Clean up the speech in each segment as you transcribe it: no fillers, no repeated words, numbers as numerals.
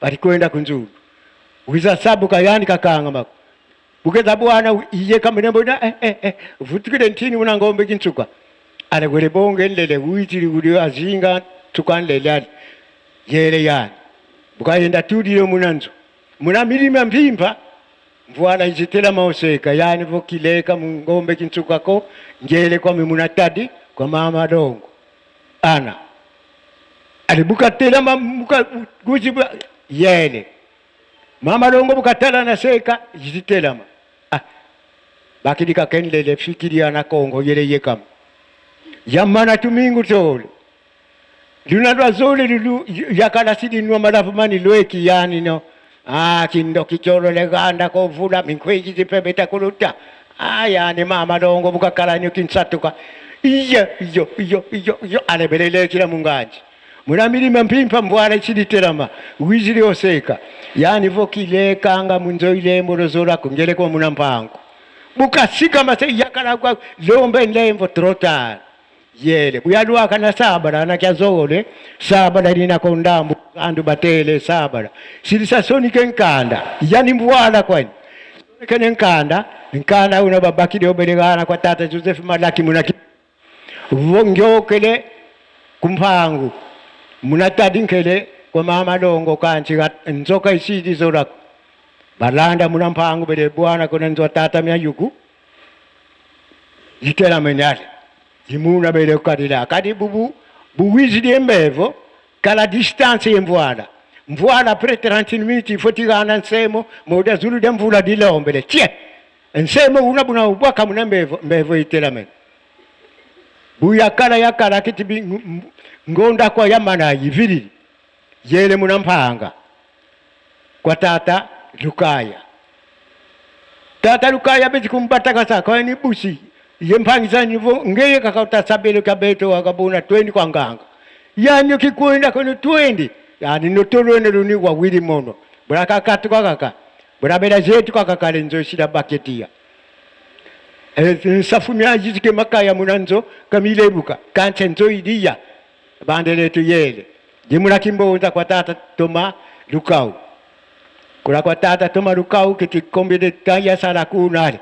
Balikwenda kunzulu wiza sabuka yani kakanga mako bukeza bwana iye kamene na vutukile ntini una ngombe kintsuka ale kwele bonge nlele witili kuli azinga tsuka nlele ali yele yani bukayenda tulile munanzo muna milima mpimpa mvwala izitela maoseka yani vokileka mungombe kintsukako njele kwa mimuna tadi kwa mama dongo ana alibukatela mamuka kuziba yele mama dongo bukatala na seka izitelama ah bakilika kenlele fikiria na Kongo yele yekam yamana tumingu tole luna lwa zole lulu yakala sidi nwa malafu mani lweki yani no ah kindo kicholo leganda kovula minkweji zipebeta kuluta ah yani mama dongo bukakala nyo kinsatuka iyo iyo iyo iyo iyo alebelele kila munganji muna milima mpimpa mbwala ichilitelama wizili oseka yani vokilekanga munzo ilembo lozola kungeleko muna mpango bukasika mase yakala kwa lombe lembo trotala yele buyalwaka na sabala na kyazole sabala lina kondambu andu batele sabala silisasonike nkanda yani mbwala kwani kene nkanda nkanda una babakile obelegana kwa tata Joseph Malaki munaki vongyokele kumpangu munatadi nkele kwa mama dongo kanchi nzoka isidi zolako balanda muna mpangu bele bwana kona nzo tata mya yuku yitela menyale imuna bele kadila kadi bubu buwizi embevo kala distance yemvwala mvwala après 30 minutes il faut tigana nsemo moda zulu de mvula dilombele tie nsemo una buna ubwaka muna mbevo mbevo itela men buyakala yakala kiti ngonda kwa yamana yivilili yele muna mpanga kwa tata Lukaya tata Lukaya beti kumbata kasa kwa ni busi yempangisa nivo ngeye kakautasabele kabeto akabuna 20 kwa nganga yani kikwenda kono 20 yani notolwene luni wawili mono bulakakatu kakaka bulabela zetu kakakale nzo shila baketia nsafumya jizike makaya munanzo kamilebuka kanche nzo iliya bandeletu yele jimula kimbonza kwa tata Toma Lukau kula kwa tata Toma Lukau kiti combien de temps ya sala kunale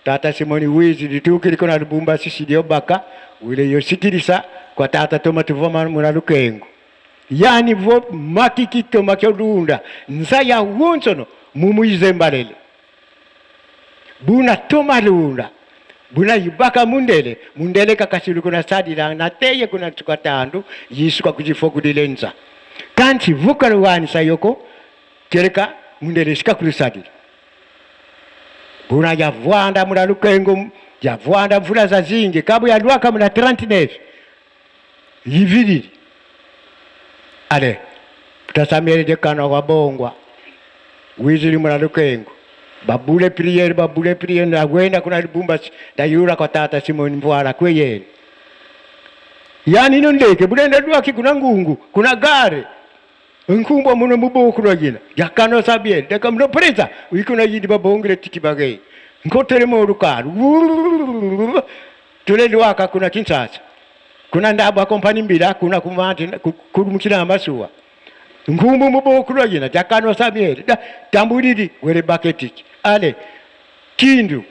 tata Simoni wizi litukili kona Lubumbashi sidio baka wile yosikilisa kwa tata Toma tuvoma muna lukengo yani vo makiki toma kyolunda nza ya wonsono mumuize mbalele buna toma lunda buna yibaka mundele mundele kakasilu kuna sadila na teye kuna tukatandu yisuka kujifo kudilenza kanti vuka luwanisa yoko kereka mundele shika kulisadila buna yavwanda mula lukengo yavwanda mvula za zingi kabu ya lwaka mula 39 yivilili ale tutasamele dekana kwa bongwa wizili mula lukengo babule priere ndagwenda kuna Lubumbashi ndayura kwa tata Simoni Mbwala kweyele yani ino ndeke bulenda lwaki kuna ngungu kuna gare nkumbwa muno muboku lwagina yakano sabiele deka muno preza wikuna yindi babongele tikibage nkotere mo lukalu tule lwaka kuna Kinshasa kuna ndabwa kompani mbila kuna kumati kurumukira amasuwa nkumbu muboku lwagina jakano sabiele da tambulili wele baketi ale kindu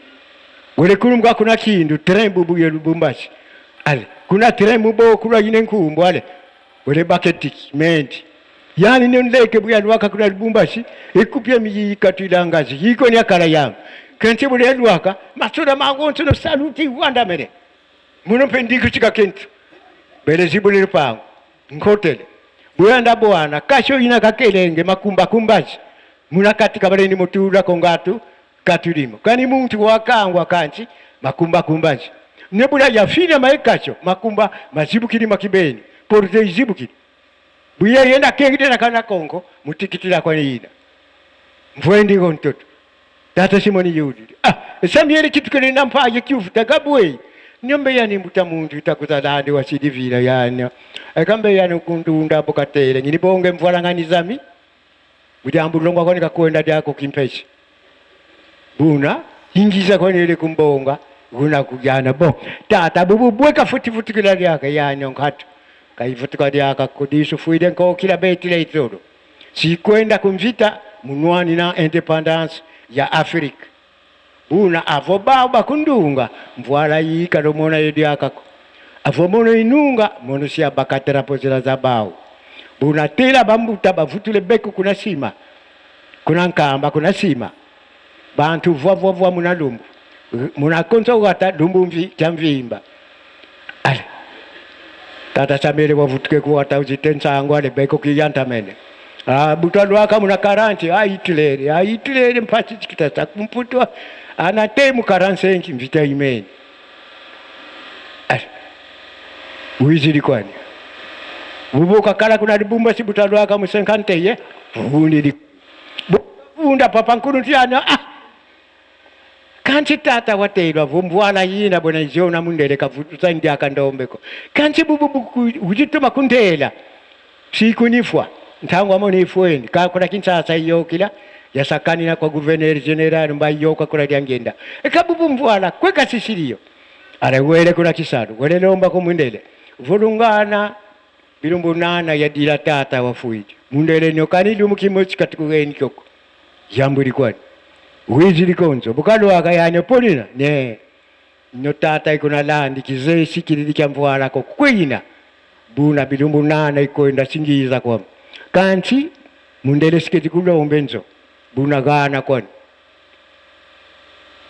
wele kulumga kuna kindu trembu buye Lubumbashi ale kuna trembu boku lwagina nkumbu ale wele baketi menti yani nondeke buya lwaka kuna Lubumbashi ikupya miji ikatwila ngazi yiko ni akala yangu kenche bule lwaka masura magonso no saluti wanda mere muno pendiko chika kentu bele zibule lupango nkotele buyanda bwana kasho ina kakelenge makumba kumbashi muna katika bale ni mutula kongatu katulimo kani muntu wakangwa kanchi makumba kumbashi nebula yafina maekacho makumba mazibukili makibeni porte izibukili buya yenda kengitela kana Kongo mutikitila kwa ina mvwendi ntoto tata Simoni Yudi ah Samuel kitu kile nampaye kiufuta kabwe nyombe yani mbuta muntu itakuzalandi wasidivira yani akambe yani kundunda bokatele ngilibonge mvwalanganizami bujambulongwa kwani kakwenda dyako kimpesha buna ingiza kwani ile kumbonga guna kujana bo tata bubu bweka futi futi kila lyaka yani nkatu kaifutuka lyaka kudisu fuide nko kila beti leitolo Sikwenda kumvita munwani na independance ya Afrique. Buna avo bao bakundunga mvwala yika lomona yediakako. Avo mono inunga mono sia bakatera pozela za bao. Buna tela bambuta bavutule beku kuna sima. Kuna nkamba kuna sima. Bantu vwa vwa vwa muna lumbu. Muna konzo wata lumbu mvi chamvimba. Ale. Tata Samiri wavutuke kuwata uzitensango ale beko kiyanta mene. Ah, butwa lwaka muna karanti ah Hitler, ah Hitler mpasi chikitasa kumputwa anatemu karansenki mvita imeni. Ale. Wizili kwani. Bubuka kala kuna libumba si butwa lwaka musenkante ye. Vundi li. Bunda papa nkulu tiana ah. Kanti tata watelwa vumbwala yina bona izona mundele kavutusa ndi akandombeko. Kanti bubu ujituma kundela. Sikunifwa ntangu amoni ifweni kakula kinsasa iyokila yasakanina kwa gouverneur general mbayoka kula lyangenda ekabubu mvwala kweka sisiliyo ale wele kula kisalu wele lomba kumundele vulungana bilumbu nana yadila tata wafuiji mundele nyokani lumukimo chikatukugeni kyoko yambuli kwani wizili konzo bukalwaka yanyo polina ne nyo tata ikuna landi kizee sikilili kya mvwala ko kwina buna bilumbu nana ikwenda singiza kwa kanti mundele siketi kulombe nzo buna gana kwani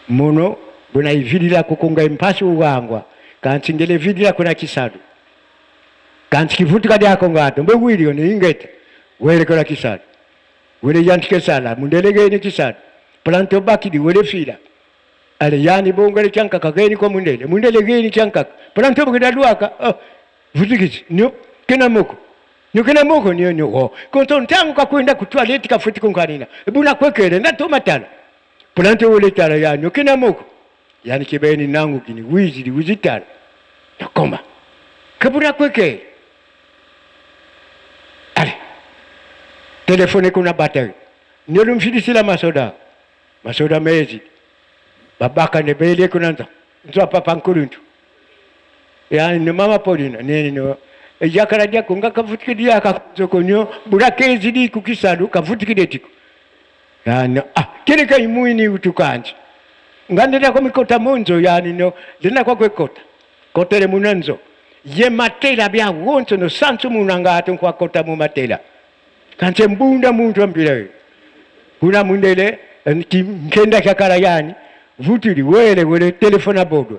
muno buna ivilila kukunga impasi ugangwa kanti ngele vilila kuna kisalu kanti kivutika dyako ngato mbe wilio ni ingete wele kuna kisalu wele yantike sala mundele geni kisalu planto bakidi wele fila ale yani bongele kyankaka geni kwa mundele mundele geni kyankaka planto bukida lwaka oh vutikisi nyo kena moko nyo kena moko nyo nyo oh konto ntangu kakwenda ku toilette kafuti kunkanina buna kwekele ndatoma tala planto wele tala ya nyo kena moko yani kibeni nangu kini wizili wizitala nakoma kabuna kwekele ale telefone kuna batterie nyo lumfilisila masoda masoda mezi babaka ne bele kuna nza nzwa papa nkuluntu yani ni mama Paulina nini no yakala dyako nga kavutikidi akazokonyo bulakezi kukisalu kavutikide tiko yani ah kile kaimuini utukanje ngandenda kwa mikota munzo yani no lina kwa kwekota kotere munanzo ye matela bya wonso no sansu munanga kwa kota mu matela kanje mbunda muntu ambira kuna mundele nkenda kyakala yani vutili wele wele telefona bodwa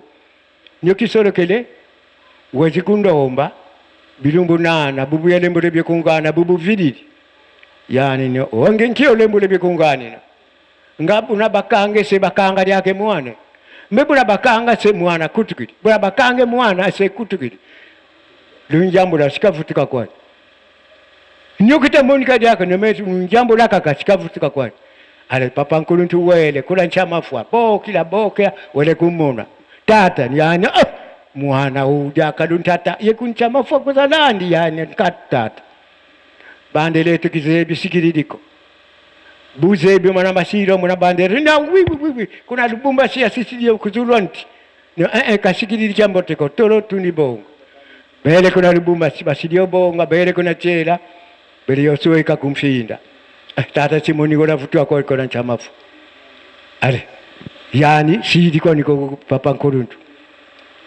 nyokisolokele wezikundomba bilumbu nana bubu yalembule byekungana bubu vilili yani no wange nkio lembule byekungana ngabu na bakange se bakanga lyake mwana mbebula bakanga se mwana kutukili bula bakange mwana se kutukili lunjambula sikavutika kwani nyokita monika lyake nemetu lunjambula kaka sikavutika kwani ale papa nkuluntu wele kula nchamafwa bokila bokya wele kumona tata yani oh, mwana uja kaluntata yekuncha mafwa kuzalandi yani katata bande letu kizebi sikiriliko buzebi mwana masiro mwana bande rina wi wi wi kuna lubumba sia sisi kuzulwa nti no eh kasikirili chamboteko tolo tuni bongo bele kuna lubumba si basilio bonga bele kuna chela bele yosueka kumfinda tata simoni gola futwa kwa kona chamafu ale yani sidi kwa niko papa nkuluntu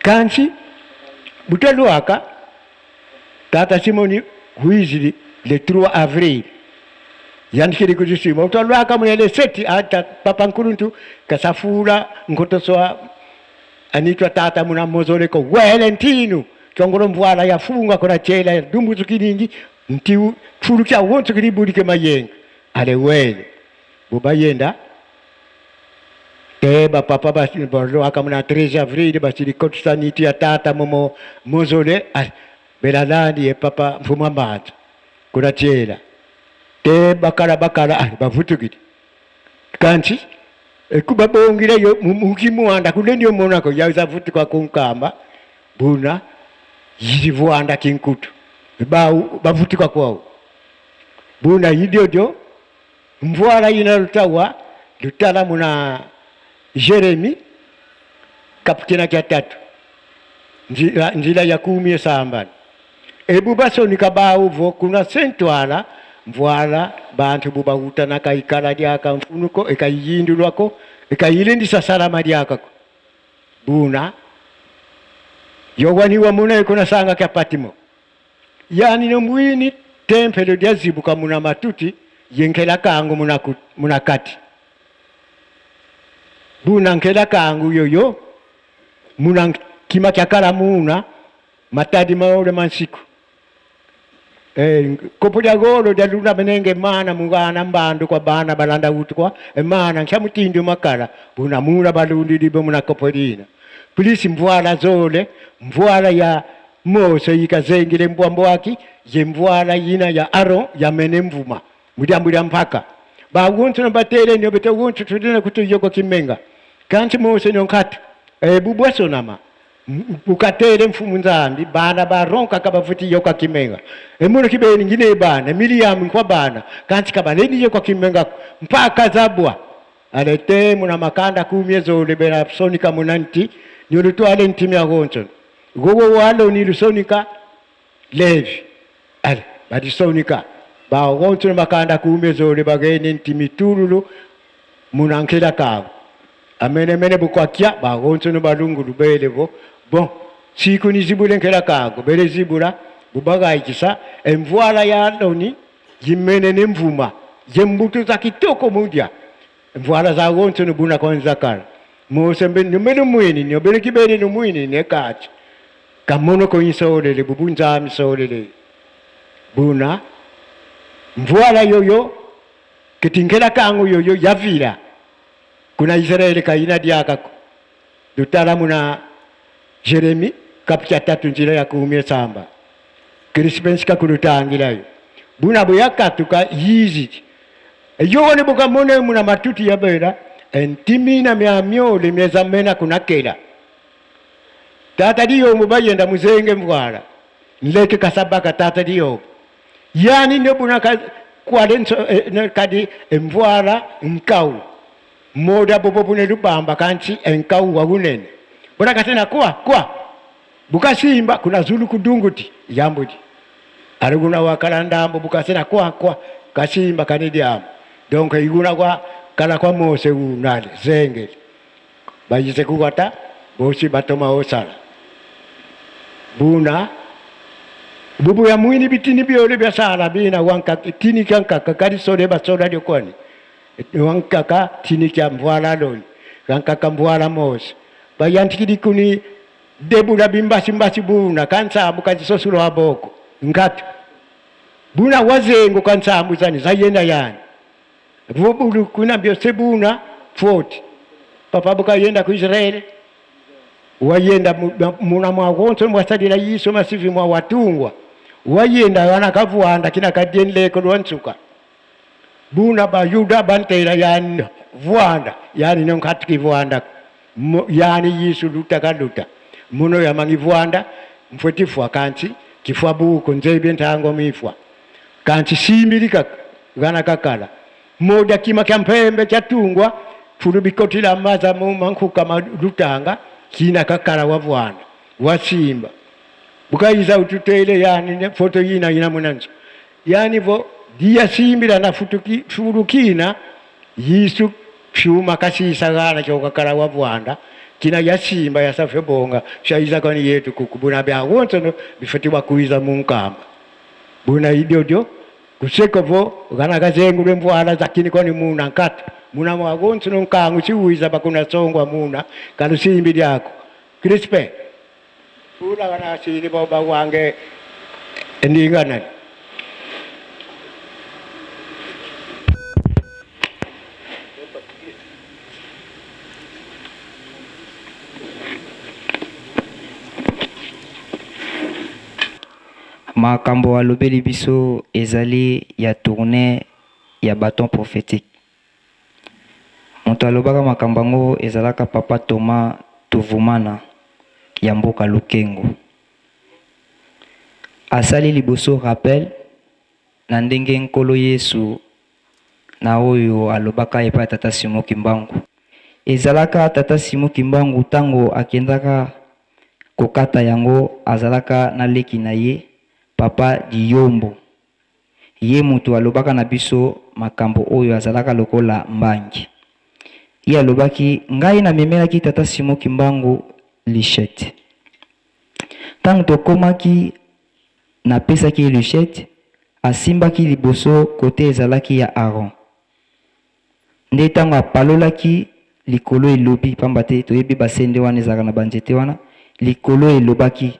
kansi butalwaka tata simoni huizili le 3 avril yandikili kuzisima utalwaka mune le 7 ata papa nkuluntu kasafula nkotosoa anitwa tata muna mozoleko wele ntinu chongolo mvwala yafunga kona chela dumbuzu kiningi nti fulu kya wonso kilibulike mayenga ale wele bubayenda te bapapa balwaka muna 13 avril basili kotusaniti ya tata momo mozole belalandi ye papa mfumu ambanza kuna chela te bakala bakala bavutukili kanti ekuba bongileyo mukimuanda kulendio monako yazavutuka kunkamba buna yilivuanda kinkutu bau bavutuka kwao buna yidyodio mvwala yina lutawa lutala muna Jeremi kapitena kya tatu njila ya kumi esambani ebu basoni kabauvo kuna sentwala Mvwala bantu bubawutana kaikala lyaka mfunuko ekayiyindulwako ekayilindisa salama lyakako buna yowaniwa muna ekunasanga kya Patimo yani nomwini tempelo lyazibuka muna matuti yenkela kangu muna kati buna nkela kangu yoyo muna kima kyakala muna matadi maole mansiku kopo lya golo lya luna menenge mana mungana mbandu kwa bana balanda utu kwa mana nkya makala buna mula balundi libe muna kopo lina polisi mvwala zole mvwala ya Mose ikazengile mbwambo waki ye mvwala yina ya Aaron yamene mvuma mulyambu lya mpaka baguntu nabatere nyo bete guntu tulina kutuyoko kimenga kanti Mose nyonkati bubwasonama bukatere mfumu nzambi bana baronka kabavuti yoka kimenga emuno kibeni ngine bana Miriam kwa bana kanti kabaleni yoka kimenga mpaka zabwa alete muna makanda kumye zole bera sonika munanti nyolutwale ntimi agoncho gogo walo ni lusonika levi ale badisonika bagoncho makanda kumye zole bagene ntimi tululu munankela kawo amene mene bukwakia bagoncho no balungu lubele bo bon siku nizibule nkela kago bele zibula bubagaikisa emvwala ya loni yimene nemvuma yembuto za kitoko mudya mvwala za goncho no buna kwanza kala mose mbe numene mwini nyobele kibele no mwini ne kachi kamono koinsolele bubunza misolele buna mvwala yoyo kitinkela kangu yoyo yavila kuna Israeli kaina diakako dutala muna Jeremi kapita tatu njira ya kuumia samba Crispens kakulutangilayo buna buyakatuka yizi eyowone bukamone muna matuti yabera entimina mya myole myezamena kunakela tata diyomu bayenda muzenge mvwala nleke kasabaka tata diyomu yani nebuna kwale kadi emvwala nkau moda bobo bune lubamba kanti enkau wawunene bona katena kwa kwa bukasimba kuna zulu kudunguti yambuti aliguna wakala ndambo bukasena kwa kwa kasimba kanidi amu donc iguna kwa kala kwa Mose unale zengeli bayise kukwata bosi batoma osala buna bubu ya mwini bitini byole bya sala bina wanka tini kyanka kali sole basola lyokwani wankaka tini kya mvwala loni kankaka mvwala Mose bayantikili kuni debula bimbasi mbasi buna kansambu kazisosulo aboko ngati buna wazengo kansambu zani zayenda yani vubulu kuna byose buna 40 papa bukayenda ku Israeli wayenda muna mwagonso mwasadila yiso masivi mwa watungwa wayenda wana kavuanda kina kadienleko lwansuka buna bayuda bantera yani vuanda yani nonkatiki vuanda yani yisu luta kaluta muno yamangi vuanda mfwetifwa kanti kifwa buko nzebye ntango mifwa kanti simbilika gana kakala moda kima kya mpembe kyatungwa fulubikotila maza mu mankuka malutanga kina kakala wavwana wasimba bukayiza ututele yani foto yina ina munanzo yani vo dia simbila na futuki fulukina yisu fyuma kasisa gana kyokakala wavwanda kina yasimba yasafe bonga shaiza kwani yetu kukubuna bya wonso no bifatiwa kuiza munkamba buna idyodio kuseko vo gana kazengulwe mvwala zakini kwani muna nkata muna mwagonso no nkangu chiwiza bakuna songwa muna kalusimbi lyako Crispe pula wana sili boba wange ndingana. Makambo alobeli biso ezali ya tournée ya bâton prophétique. Moto alobaka makambo yango ezalaka papa Thomas Tuvumana ya mboka Lukengo. Asali liboso rappel na ndenge Nkolo Yesu na oyo alobaka epai tata Simon Kimbangu. Ezalaka tata Simon Kimbangu tango akendaka kokata yango azalaka na leki na ye papa Diyombo. Ye moto alobaka na biso makambo oyo azalaka lokola mbangi. Ye alobaki, Ngai namemelaki tata Simon Kimbangu lichette. Tango tokomaki, napesaki ye lichette, asimbaki liboso cote ezalaki ya Aaron. Nde tango apalolaki, likolo elobi, pamba te toyebi basende wana ezalaka na banzete wana, likolo elobaki,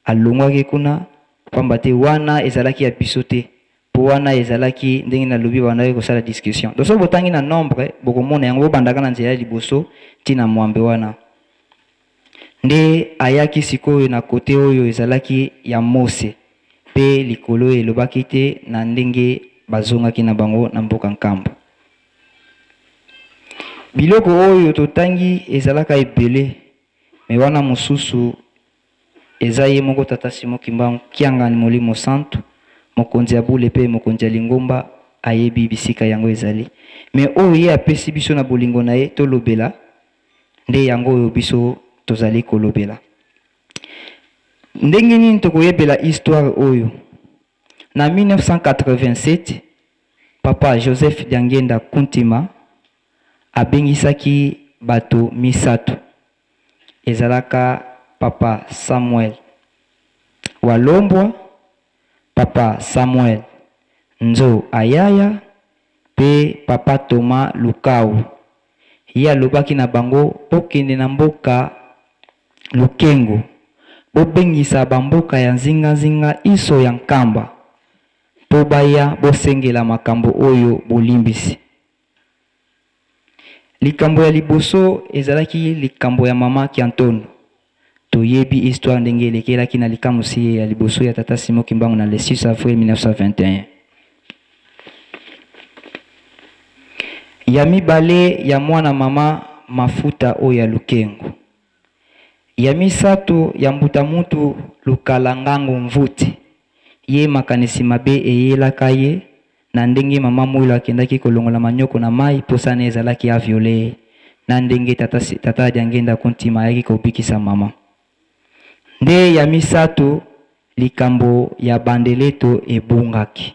Alongwaki kuna, pamba te wana ezalaki ya biso te, po wana ezalaki ndenge nalobi babandaki kosala discussion. Donc soki botangi na nombre bokomona yango, bobandaka na nzela ya liboso ti na mwambe wana. Nde ayaki sikoyo na cote oyo ezalaki ya Mose, pe likolo elobaki te na ndenge bazongaki na bango na mboka Nkamba. Biloko oyo totangi ezalaka ebele, mais wana mosusu Eza ye moko Tata Simon Kimbangu Kiangani Molimo Santu, mokonzi ya bule pe mokonzi ya lingomba ayebi bisika yango ezali. Mais oyo ye apesi biso na bolingo na ye tolobela nde yango oyo biso tozali kolobela. Ndenge nini tokoyebela histoire oyo? Na 1987, Papa Joseph Diangienda Kuntima abengisaki bato misato. Ezalaka papa Samuel Walombwa, papa Samuel Nzo Ayaya pe papa Thomas Lukau. Ye alobaki na bango, Bokende na mboka Lukengo, bobengisa ba mboka ya nzinga-nzinga inso ya Nkamba mpo baya bosengela makambo oyo bolimbisi. Likambo ya liboso ezalaki likambo ya mama Kiantono. Toyebi histoire ndenge elekelaki na likamwisi ye ya liboso ya tata Simon Kimbangu na le 6 avril 1921. Ya mibale ya mwana mama Mafuta oyo ya Lukengo. Ya misato ya mbuta mutu Lukala Ngangu Mvuti. Ye makanisi mabe eyelaka ye na ndenge mama Muilu akendaki kolongola manioko na mayi posa na ye ezalaki a violer ye na ndenge tata tata Diangenda Kuntima ayaki kobikisa mama. Nde ya misato likambo ya bandeleto ebungaki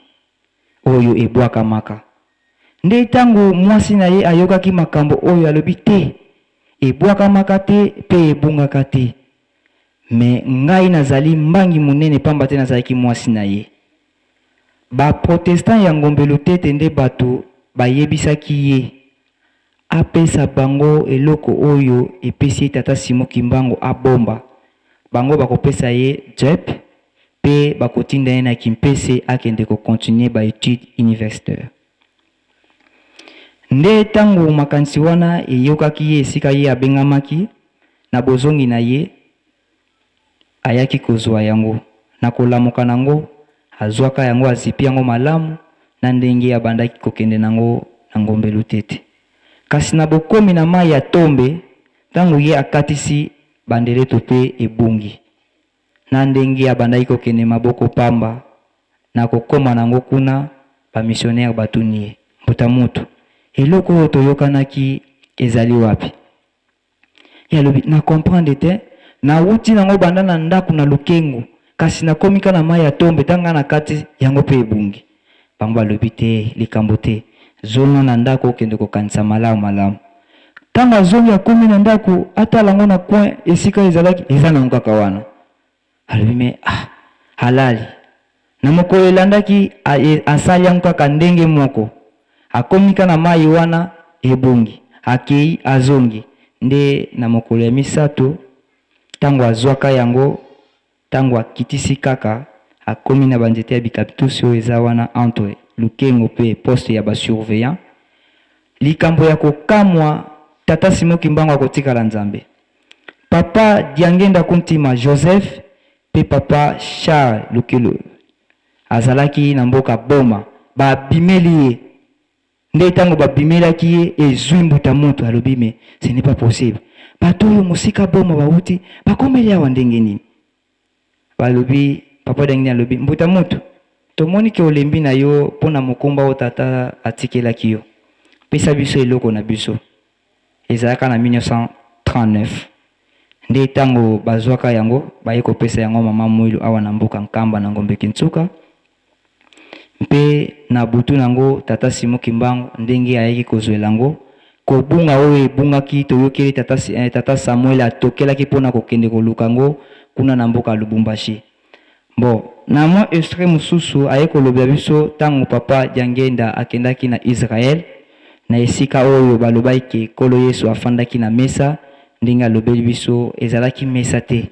oyo ebwakamaka. Nde tango mwasi na ye ayokaki makambo oyo alobi te ebwakamaka te pe ebungaka te mais ngai nazali mbangi monene pamba te nazalaki mwasi na ye. Ba protestants ya Ngombe Lutete nde batu bayebisaki ye apesa bango eloko oyo epesi ye tata Simon Kimbangu abomba, bango bakopesa ye djep pe bakotinda ye na Kimpese akende ko continuer ba etudes universitaires. Nde tango makanisi wana eyokaki ye esika ye abengamaki, na bozongi na ye, Ayaki kozua yango. Na kolamuka na ngo, azuaka yango azipi yango malamu na ndenge abandaki kokende na ngo na Ngombe Lutete. Kasi na bokomi na mayi ya Tombe, tango ye akatisi bandeleto pe ebungi. Na ndenge abandaki kokende maboko pamba, na kokoma na ngo kuna, ba missionnaires batuni ye, Mbuta mutu, eloko oyo toyokanaki ezali wapi? Ye alobi, Na comprendre te, nawuti nango banda na ndaku na Lukengo, kasi nakomi ka na mayi ya tombe, tango nga nakati, yango pe ebungi. Bango balobi, Te, likambo te, zonga na ndaku okende kokanisa malamu malamu. Tango azongi akomi na ndaku, atala yango na coin esika ezalaki, eza nango kaka wana. Alobi mais ah alali. Na mokolo elandaki asali yango kaka ndenge moko. Akomi ka na mayi wana ebongi. Akeyi azongi. Nde na mokolo ya misato tango azuaka yango, tango akitisi kaka akomi na ba nzete ya bikapitusi oyo eza wana entre Lukengo pe poste ya ba surveillants. Likambo ya kokamwa tata Simon Kimbangu akotikala Nzambe. Papa Diangenda Kuntima Joseph pe papa Charles Lukilu azalaki na mboka Boma ba bimeli ye nde tango ba bimelaki ye ezui mbuta mutu alobi mais ce n'est pas possible bato oyo mosika Boma ba wuti bakomeli awa ndenge nini? Balobi papa Diangenda alobi mbuta mutu tomoni ke olembi na yo pona mokumba oyo tata atikelaki yo pesa biso eloko na biso Ezalaka na 1939 nde tango bazuaka yango baye kopesa yango mama Muilu awa na mboka Nkamba na Ngombe Kinsuka. Mpe na butu na yango, Tata Simon Kimbangu ndenge ayaki kozuela yango, kobunga oyo ebungaki, toyokeli Tata, Tata Samuel atokelaki mpo na kokende koluka yango kuna na mboka ya Lubumbashi. Bon, na mwa extrait mosusu aye kolobela biso tango Papa Diangienda akendaki na Israël, na esika oyo balobaki ke Nkolo Yesu afandaki na mesa, ndenge alobeli biso, ezalaki mesa te,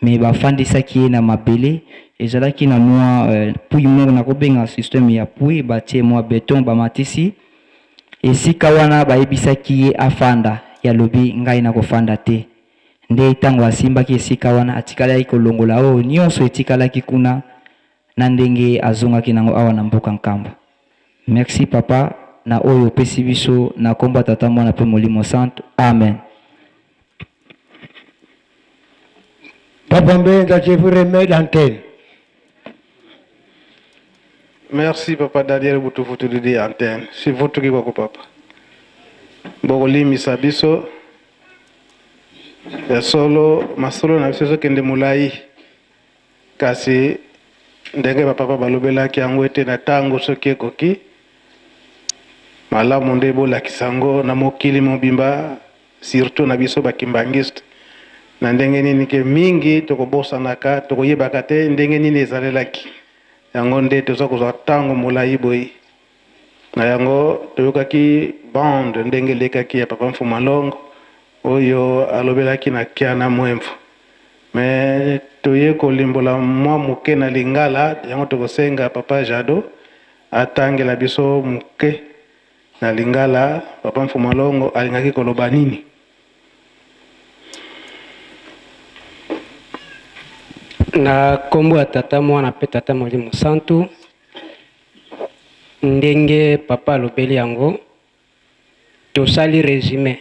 mais bafandisaki ye na mabele, ezalaki na mwa puits moko, nakobenga système ya puits, batie mwa beton, bamatisi esika wana, bayebisaki ye afanda, ye alobi ngai nakofanda te. Nde tango asimbaki esika wana, atikalaki kolongola oyo nionso etikalaki kuna na ndenge azongaki nango awa na mboka Nkamba. Merci papa na oyo opesi biso na kombo ya Tata Mwana pe Molimo Santu. Amen. Papa Mbenza, je vous remets l'antenne. Merci papa Daniel Butufutu Didi antenne. Si vutuki kwako papa. Bokolimisa biso ya solo masolo na biso ezokende molai kasi ndenge bapapa balobelaki yango ete na ntango soki ekoki malamu nde bolakisa yango na mokili mobimba surtout na biso bakimbangiste na ndenge nini ke mingi tokobosanaka tokoyebaka te ndenge nini ezalelaki yango nde toza kozwa ntango molai boye Na yango, toyokaki bande ndenge elekaki ya Papa Mfuma Longo oyo alobelaki na Kiana Mwemfu. Mais toye kolimbola mwa moke na lingala, yango tokosenga Papa Jado atangela biso moke na lingala Papa Mfuma Longo alingaki koloba nini. Na kombo ya Tata, Mwana pe Tata Molimo Santu. Ndenge papa alobeli yango, tosali resume.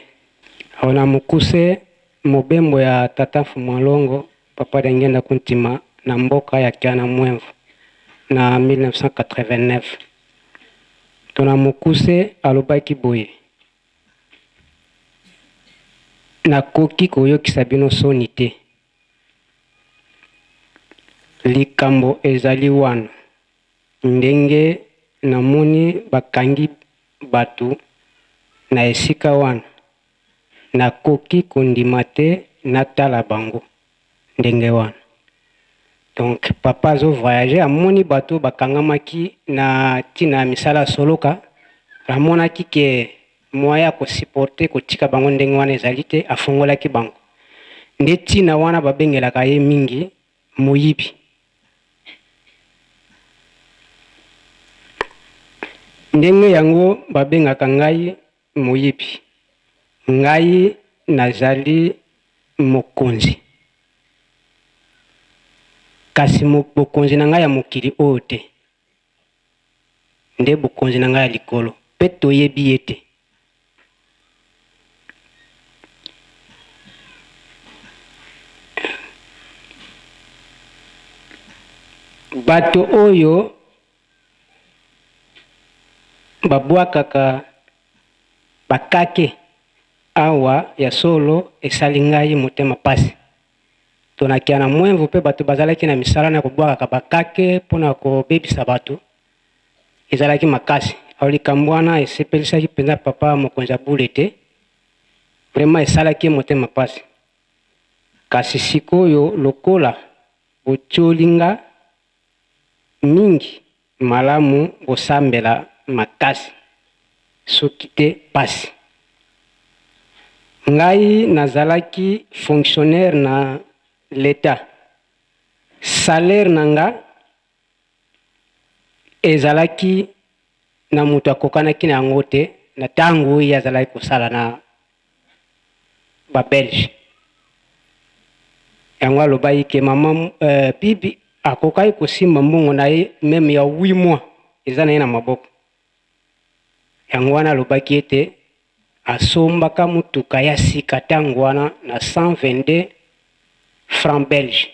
Awa na mokuse, mobembo ya tata Mfumu Alongo, papa Diangienda Kuntima, na mboka ya Kiana Mwenvu na 1989. To na mokuse, alobaki boye, Nakoki koyokisa bino soni te. Likambo ezali wana. Ndenge namoni bakangi batu na esika wana, nakoki kondima te natala bango ndenge wana. Donc papa azo voyager amoni batu bakangamaki na tina ya misala ya soloka, amonaki ke moyen ya ko supporter kotika bango ndenge wana ezali te, afongolaki bango. Nde tina wana babengelaka ye mingi moyibi. Ndenge yango babengaka ngai moyibi. Ngai nazali mokonzi, kasi bokonzi na ngai ya mokili oyo te, nde bokonzi na ngai ya likolo, mpe toyebi ye te. Bato oyo babwakaka bakake awa ya solo esali ngai motema pasi. Tonakia na Mwenvu mpe bato bazalaki na misala na kobwakaka bakake mpo na kobebisa bato. Ezalaki makasi. Alors likambo wana esepelisaki mpenza papa mokonzi ya bule te. Vraiment esalaki ye motema pasi. Kasi sikoyo lokola botioli nga mingi, malamu bosambela makasi, soki te pasi. Ngai nazalaki fonctionnaire na l'etat. Salaire na nga Ezalaki na moto akokanaki na yango te na tango ye azalaki kosala na ba belge. Yango alobaki ke mama Bibi akokaki kosimba mbongo na ye meme ya 8 mois eza na ye na maboko. Yango wana alobaki ete asombaka motuka ya sika tango wana na 122 francs belges.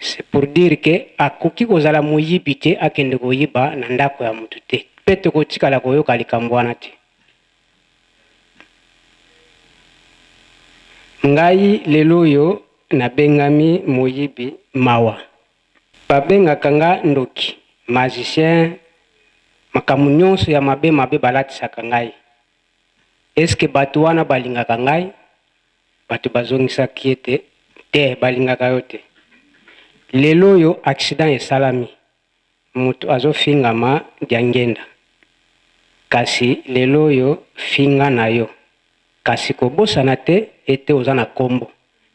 C'est pour dire que akoki kozala moyibi te akende koyiba na ndako ya mutu te pe tokotikala koyoka likambo wana te. Ngai lelo oyo nabengami moyibi mawa. Babengaka nga ndoki. Magicien, makambo nyonso ya mabe mabe balatisaka ngai. Est-ce que bato wana balingaka ngai? Bato bazongisaki ete te, balingaka yo te. Lelo oyo accident esalami, moto azofingama Diangenda. Kasi lelo oyo finga na yo, kasi kobosana te ete oza na kombo.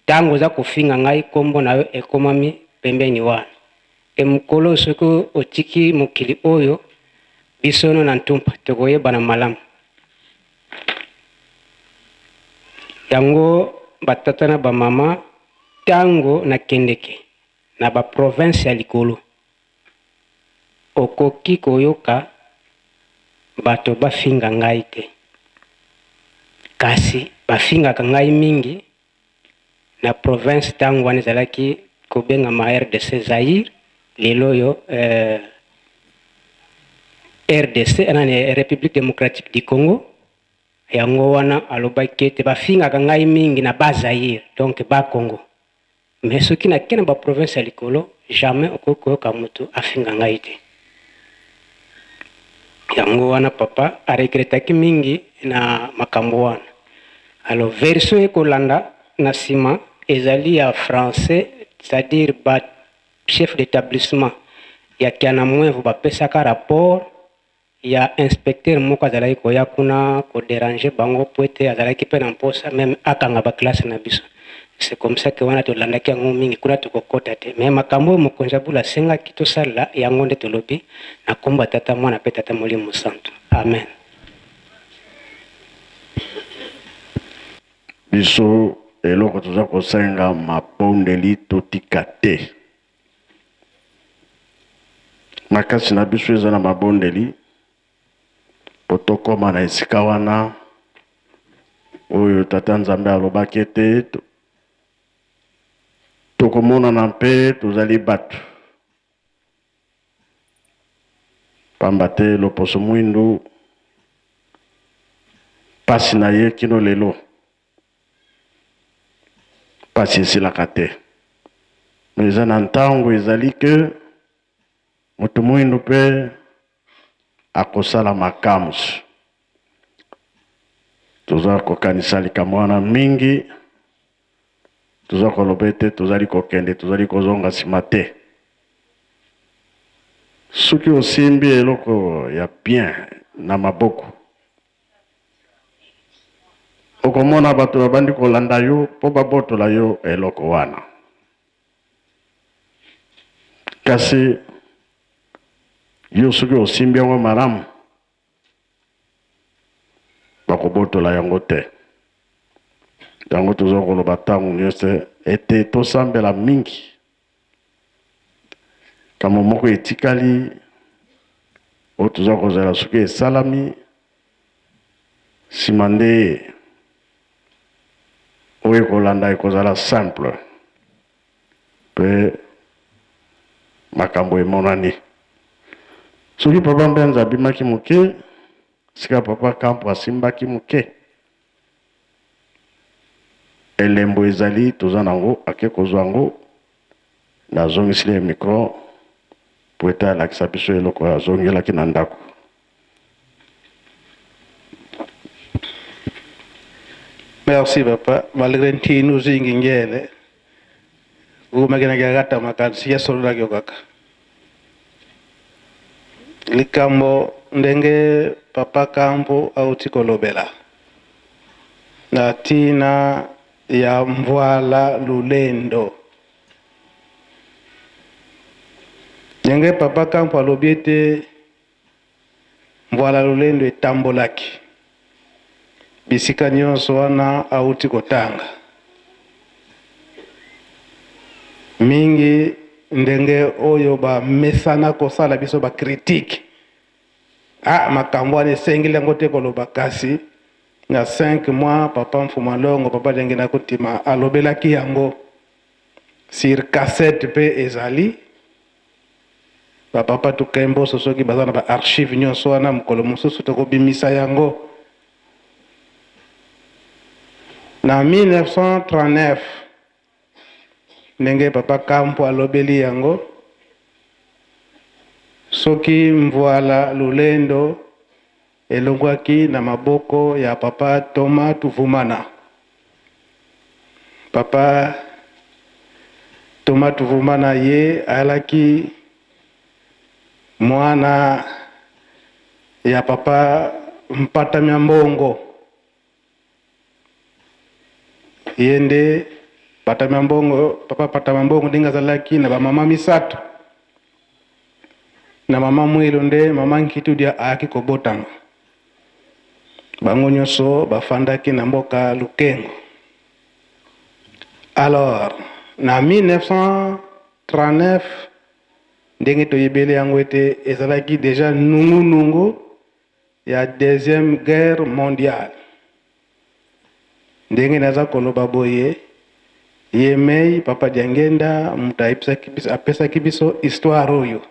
Tango oza kofinga ngai, kombo na yo ekomami pembeni wana. E mokolo soki otiki mokili oyo, biso no na Ntumpa tokoyebana malamu. Yango ba tata na ba mama, tango nakendeke na ba province ya likolo, okoki koyoka bato bafinga ngai te. Kasi bafingaka ngai mingi na province tango wana ezalaki kobengama rdc Zaïre, lelo oyo eh, rdc nani, Republique democratique du Congo. Yango wana alobaki ete bafingaka ngai mingi na ba Zaïre, donc ba Congo. Mais soki nake na ba province ya likolo, jamais okoki koyoka mutu afinga ngai te. Yango wana papa a regrettaki mingi na makambo wana. Alors version ekolanda na sima ezali ya français, c'est-à-dire ba chef d'établissement ya Kianamwevu bapesaka rapport ya inspecteur moko azalaki koya kuna ko deranger bango po ete azalaki pe na mposa meme akanga ba classe na biso. C'est comme ça que wana tolandaki yango mingi, kuna tokokota te mais makambo oyo mokonzi ya bula asengaki tosalela yango nde tolobi na kombo ya Tata, Mwana pe Tata Molimo Santu. Amen. Biso eloko toza kosenga mabondeli totika te. Makasi na biso eza na mabondeli po tokoma na esika wana oyo Tata Nzambe alobaki ete tokomonana mpe tozali bato. Pamba te loposo mwindu pasi na ye kino lelo. Pasi esilaka te. Mais eza na ntango ezali que moto muindu pe akosala makam's. Toza kokanisa likambo wana mingi, toza koloba ete tozali kokende, tozali kozonga sima te. Soki osimbi eloko ya bien na maboko, Okomona bato babandi kolanda yo mpo babotola yo eloko wana. Kasi yo soki osimbi yango malamu, bakobotola yango te. Yango toza koloba ntango nyonso ete tosambela mingi. Likambo moko etikali oyo toza kozela soki esalami nsima nde oyo ekolanda ekozala simple mpe makambo emonani. Soki papa Mbenza abimaki moke, sika papa Kampo asimbaki moke, Elembo ezali toza nango ake kozwa yango nazongiseli ye micro po ete alakisa biso eloko oyo azongelaki na ndako. Merci papa, malgre ntinu zingi ngele umakenaki kata makanisi ya sololaki yo kaka likambo ndenge papa Kampo auti kolobela na ntina ya mvwala lulendo. Ndenge papa Kampo alobi ete mvwala lulendo etambolaki bisika nyonso wana auti kotanga mingi, ndenge oyo bamesana kosala biso ba critique, ah, makambo wana esengeli yango te koloba. Kasi na 5 mois papa Mfuma Longo, papa ndenge na kotima alobelaki yango sur cassette mpe ezali bapapa Tukemboso soki baza na ba archive nyonso wana, mokolo mosusu tokobimisa yango. Na 1939, ndenge papa Kampo alobeli yango. Soki mvuala lolendo elongwaki na maboko ya papa Thomas Tuvumana. Papa Thomas Tuvumana ye ayalaki mwana ya papa Mpata mya Mbongo. Ye nde Mpata mya Mbongo, papa Mpata mya Mbongo ndenge azalaki na ba mama misato. Na mama Mwelo nde mama Nkitudia ayaki kobotama. Bango nyoso bafandaki na mboka Lukengo. Alors, na 1939, ndenge toyebeli yango ete ezalaki deja nungu-nungu ya deuxième guerre mondiale. Ndenge naza koloba boye, ye mei papa Diangenda moto ayebisaki biso, apesaki biso histoire oyo.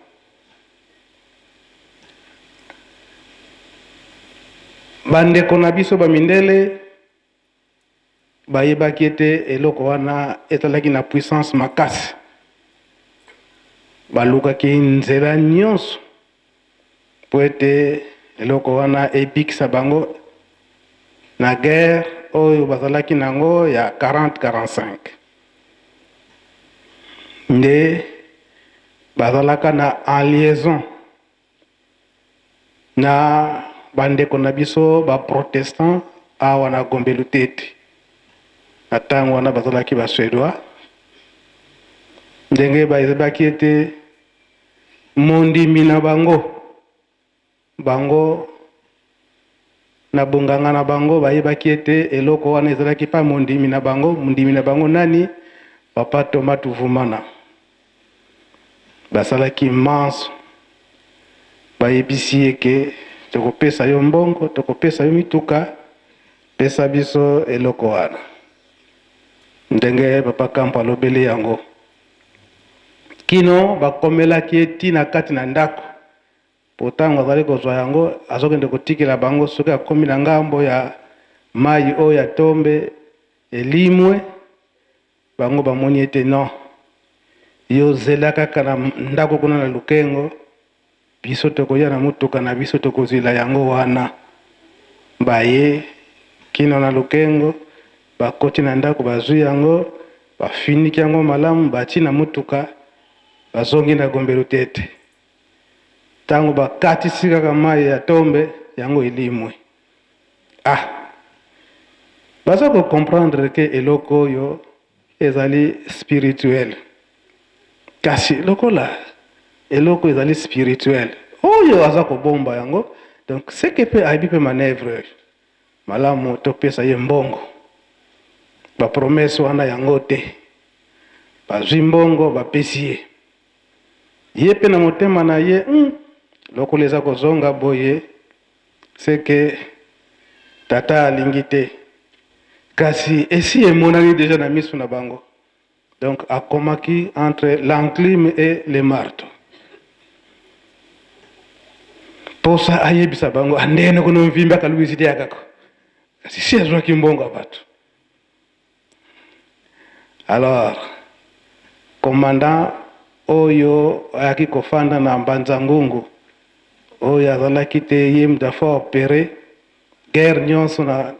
Bandeko na biso ba mindele bayebaki ete eloko wana ezalaki na puissance makasi, balukaki nzela nyonso mpo ete eloko wana ebikisa bango na guerre oyo bazalaki nango ya 40-45. Nde bazalaka na en liaison na bandeko na biso ba protestant awa na Gombe Lutete. Na tango wana bazalaki ba Suédois, ndenge bayebaki ete mondimi na bango, bango na bonganga na bango bayebaki ete eloko wana ezalaki pa mondimi na bango. Mondimi na bango nani? Papa Thomas Tuvumana. Basalaki manso, bayebisi ye ke tokopesa yo mbongo, tokopesa yo mituka, pesa biso eloko wana. Ndenge papa Kampo alobeli yango, kino bakomelaki ye ti na kati na ndako, po tango azali kozwa yango azokende kotikela bango. Soki akomi na ngambo ya mai oyo ya tombe elimwe, bango bamoni ete non, yo zela kaka na ndako kuna na Lukengo, biso tokoya na motuka na biso tokozwila yango wana. Baye kino na Lukengo, bakoti na ndako, bazwi yango, bafiniki yango malamu, bati na motuka, bazongi na Gombe Lutete. Tango bakatisi kaka mayi ya tombe, yango elimwe. Ah! Baza ko comprendre ke eloko oyo ezali spirituel. Kasi lokola eloko ezali spirituel, oyo aza kobomba yango, donc ce que pe ayebi pe manœuvre oyo. Malamu topesa ye mbongo. Ba promesse wana yango te. Bazwi mbongo bapesi ye. Ye pe na motema na ye, lokola eza kozonga boye, c'est que tata alingi te. Kasi esi emonani dejà na misu na bango. Donc akomaki entre l'enclume et le marteau. Posa ayebisa bango andene kono mvimba kaluisi diakako. Kasi si azwaki mbongo ya bato. Alors commandant oyo ayaki kofanda na Mbanza Ngungu, oyo azalaki te ye mutu a faut opere guerre nyonso na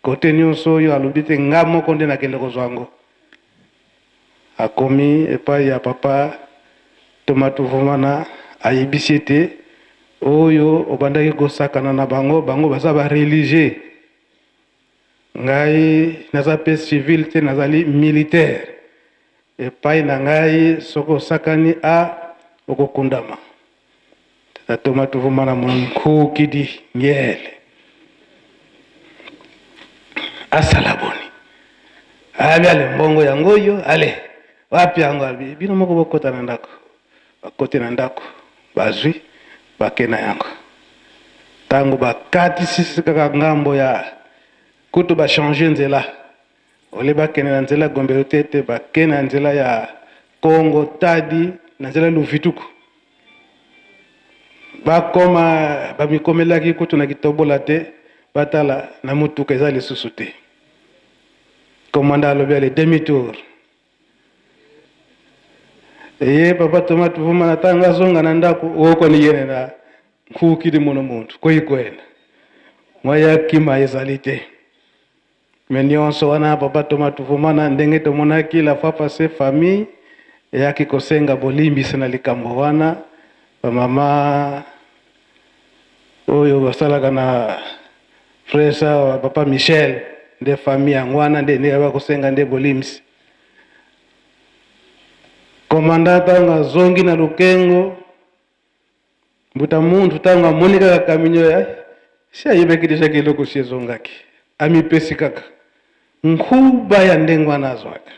kote nyonso, oyo alobi te nga moko nde nakende kozwa yango. Akomi epai ya papa Thomas Tuvumana, ayebisi ete oyo obandaki kosakana na bango, bango baza ba religieux, ngai naza pe civil te, nazali militaire. Epai na ngai soki osakani a okokundama. Tata Thomas Tuvumana monkukidi ngele asala boni? Abi ale mbongo yango oyo, ale wapi yango? Abi bino moko bokota na ndako. Bakoti na ndako, bazwi, bake na yango. Tango bakatisi kaka ngambo ya kutu, ba changer nzela, ole bakende na nzela Gombe Lutete, bake na nzela ya Congo Tadi, na nzela Luvituku. Bakoma bamikomelaki kutu na kitobola te, batala na motuka eza lisusu te. Commandant alobi ale demi tour. Eye papa Thomas Tuvuma na ntango azonga na ndako okoni yene na nkukili mono muntu koyikwena mwa ya kima ezali te. Me nyonso wana papa Thomas Tuvuma na ndenge tomonaki la fois passée famille eyaki kosenga bolimbisi na likambo wana bamama oyo basalaka na frère sawa papa Michel nde famille yango wana nde ndenge bakosenga nde bolimbisi. Commandant ntango azongi na Lukengo, mbuta muntu ntango amoni kaka kaminyo ya si ayebaki deja ke eloko si ezongaki, amipesi kaka nkuba ya ndenge wana azwaka.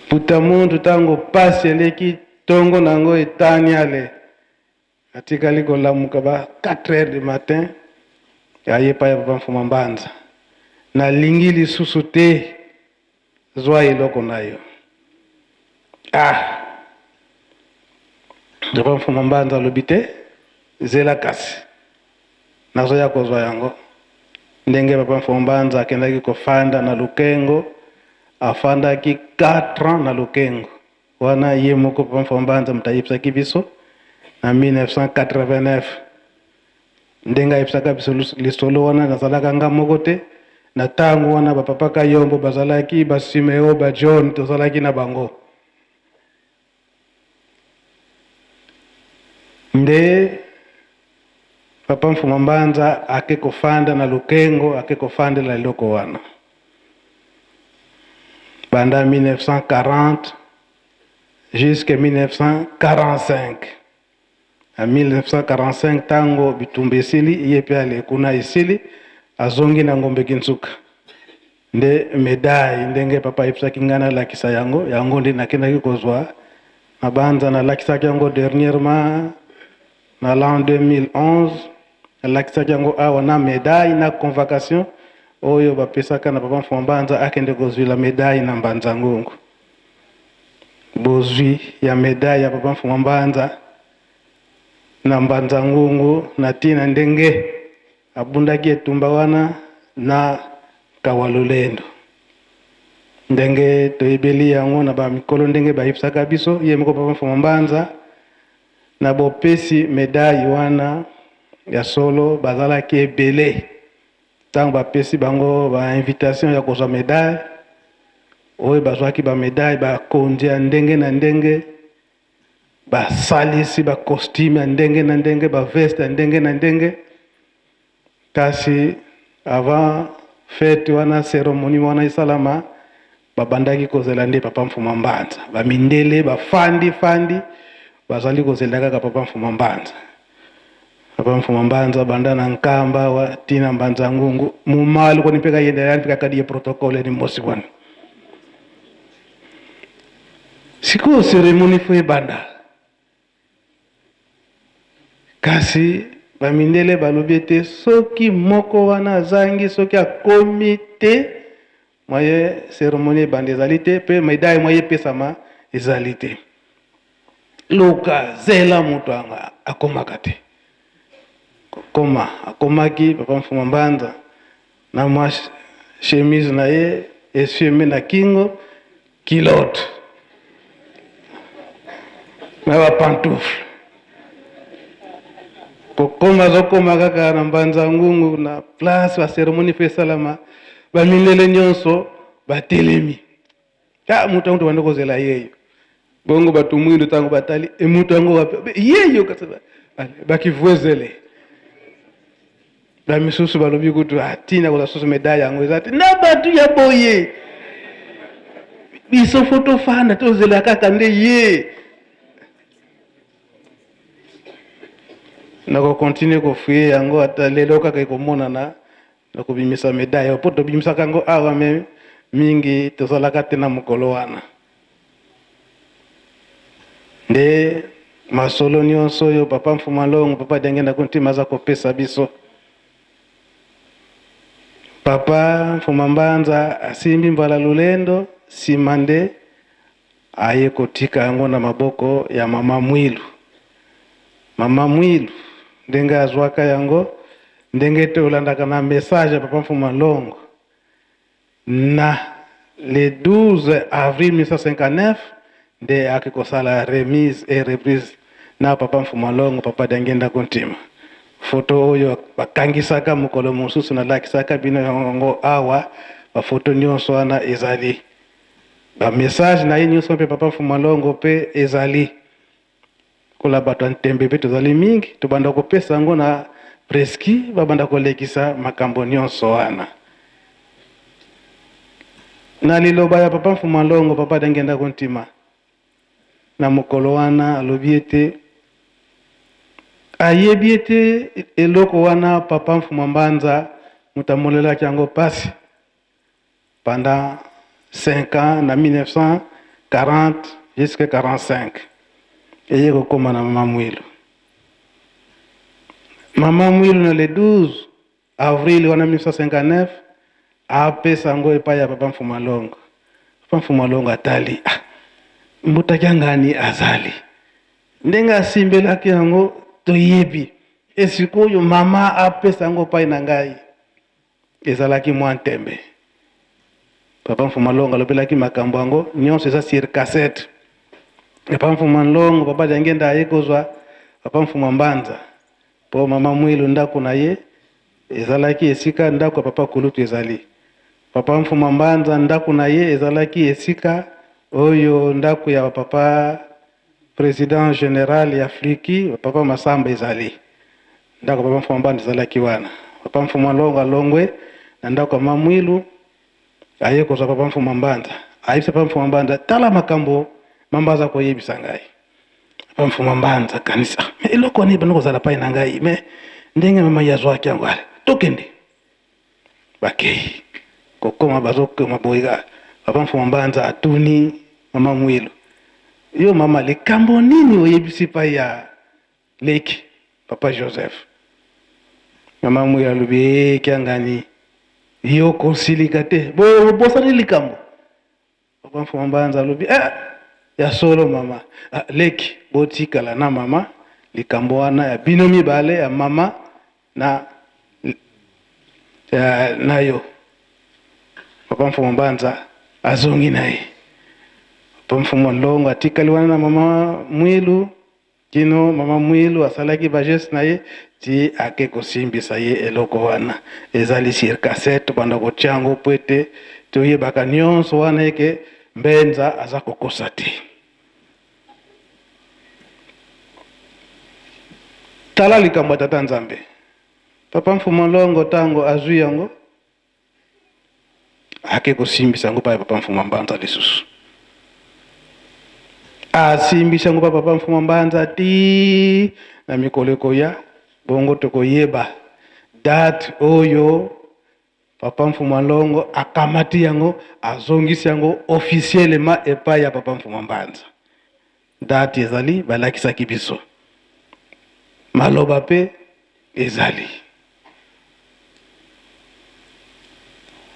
Mbuta muntu ntango pasi eleki tongo na yango etani ale atikali kolamuka ba 4 heures du matin aye epai ya papa Mfuma Mbanza, nalingi lisusu te, zwa eloko na yo. Ah, papa Mfuma Mbanza alobi te, zela kasi nazoya kozwa yango. Ndenge papa Mfuma Mbanza akendaki kofanda na Lukengo, afandaki 4 ans na Lukengo wana ye moko papa Mfuma Mbanza moto ayebisaki biso na 1989. Ndenge ayebisaka biso lisolo wana, nazalaka nga moko te na ntango wana, bapapa Kayombo bazalaki, ba Simeo, ba John, tozalaki na bango. Nde papa Mfuma Mbanza ake kofanda na Lukengo, ake kofandela eloko wana banda 1940 jusque 1945. Na 1945 ntango bitumba esili, ye mpe ale kuna esili, azongi na Ngombe Kinsuka. Nde medaille ndenge papa ayebisaki ngai nalakisa yango, yango nde nakendaki kozwa na Banza, nalakisaki yango dernièrement na l'an 2011, nalakisaki yango awa na medaille na convocation oyo bapesaka na papa Mfuma Mbanza akende kozwila medaille na Mbanza Ngungu. Bozwi ya medaille ya papa Mfuma Mbanza na Mbanza Ngungu na tina ndenge abundaki etumba wana na Kawalulendo. Ndenge toyebeli yango na ba mikolo ndenge bayebisaka biso, ye moko papa Mfuma Mbanza na bopesi medaille wana ya solo bazalaki ebele. Ntango bapesi bango ba invitation ya kozwa medaille, oyo bazwaki ba medaille bakonzi ya ndenge na ndenge, basalisi ba costume ya ndenge na ndenge, ba veste ya ndenge na ndenge. Kasi avant fete wana, cérémonie wana esalama, babandaki kozela nde papa Mfuma Mbanza. Bamindele bafandi fandi bazali kozela kaka papa Mfuma Mbanza. Papa Mfuma Mbanza banda na Nkamba wa tina Mbanza Ngungu mumalu koni mpeka yenda yani mpeka kadi ya protocole ni mosi wana. Sikoyo cérémonie fo ebanda. Kasi bamindele balobi ete soki moko wana azangi, soki akomi te, mwaye cérémonie ebanda ezali te, mpe medaille mwaye epesama ezali te. Luka zela moto yango akomaka te. Koma akomaki papa Mfuma Mbanza na mwa chemise na ye essuie na kingo, culotte na ba pantoufle. Kokoma azokoma kaka na Mbanza Ngungu na place ba cérémonie mpe esalama, bamindele nyonso batelemi. Ah, moto yango tobandi kozela yeyo. Bongo bato mwindo ntango batali e moto yango wapi yeyo, kasi bakivwezele. Bamisusu balobi kutu atina kozwa susu medaille yango eza te na bato ya boye, biso fo tofanda tozela kaka nde ye. Nakokontinue kofuye yango ata lelo kaka ekomonana na kobimisa medaille mpo tobimisaka yango awa, me mingi tozalaka te na mokolo wana. Nde masolo nyonso oyo papa Mfuma Longo, papa Diangienda Kuntima aza kopesa biso. Papa Mfuma Mbanza asimbi mbala lolendo, nsima nde aye kotika yango na maboko ya mama Mwilu. Mama Mwilu ndenge azwaka yango, ndenge tolandaka na message ya papa Mfuma Longo na Le 12 avril 1959 nde ake kosala remise et reprise na papa Mfuma Longo, papa Diangienda Kuntima. Foto oyo bakangisaka mokolo mosusu nalakisaka bino yango awa, ba foto nyonso wana ezali ba message na ye nyonso mpe papa Mfuma Longo mpe ezali. Lokola bato ya ntembe mpe tozali mingi, tobanda kopesa yango na preski, babanda kolekisa makambo nyonso wana. Na liloba ya papa Mfuma Longo, papa Diangienda Kuntima, na mokolo wana alobi ete ayebi ete eloko wana papa Mfuma Mbanza moto amolelaki yango pasi pendant 5 ans na 1940 jusqu'à 45 eye kokoma na mama Mwilu. Mama Mwilu na le 12 avril wana 1959 apesa yango epai ya papa Mfuma Longo. Papa Mfuma Longo atali, ah, mbuta Kiangani azali ndenge asimbelaki yango toyebi, esikoyo mama apesa yango epai na ngai. Ezalaki mwa ntembe. Papa Mfuma Longo alobelaki makambo yango nyonso, eza sur cassette. Papa Mfuma Longo, papa Diangienda aye kozwa papa Mfuma Mbanza po mama Mwilu ndako na ye ezalaki esika ndako ya papa Kulutu ezali. Papa Mfuma Mbanza ndako na ye ezalaki esika oyo ndako ya papa president general ya Fliki, papa Masamba ezali. Ndako ya papa Mfuma Mbanza ezalaki wana. Papa Mfuma Longo alongwe na ndako ya mama Mwilu aye kozwa papa Mfuma Mbanza. Ayebisa papa Mfuma Mbanza, tala makambo mama aza koyebisa ngai. Papa Mfuma Mbanza akanisi, ah, mais eloko wana ebanda kozala pai na ngai, mais ndenge mama ye azwaki yango, ale tokende. Bakei kokoma, bazokoma boye kaka. Papa Mfuma Mbanza atuni mama Mwilu, yo mama, likambo nini oyebisi pai ya leki papa Joseph? Mama Mwilu alobi, ee Kiangani, yo kosilika te, boye obosani likambo. Papa Mfuma Mbanza alobi, eh, ya solo mama. Ah, leki, botikala na mama, likambo wana ya bino mibale, ya mama na, ya, na yo. Papa Mfuma Mbanza azongi na ye. Papa Mfuma Longo atikali wana na mama Mwilu. Kino mama Mwilu asalaki ba gestes na ye ti ake kosimbisa ye eloko wana. Ezali sur cassette, tobanda kotia yango po ete toyebaka nionso wana eke Mbenza aza kokosa te. Tala likambo ya Tata Nzambe. Papa Mfumu Longo tango azui yango, ake kosimbisa yango pa ya papa Mfuma Mbanza lisusu. Asimbisi yango pa papa Mfuma Mbanza ti na mikolo ekoya, bongo tokoyeba date oyo papa Mfuma Longo akamati yango, azongisi yango officiellement epai ya papa Mfuma Mbanza. Date ezali, balakisaki biso. Maloba pe ezali.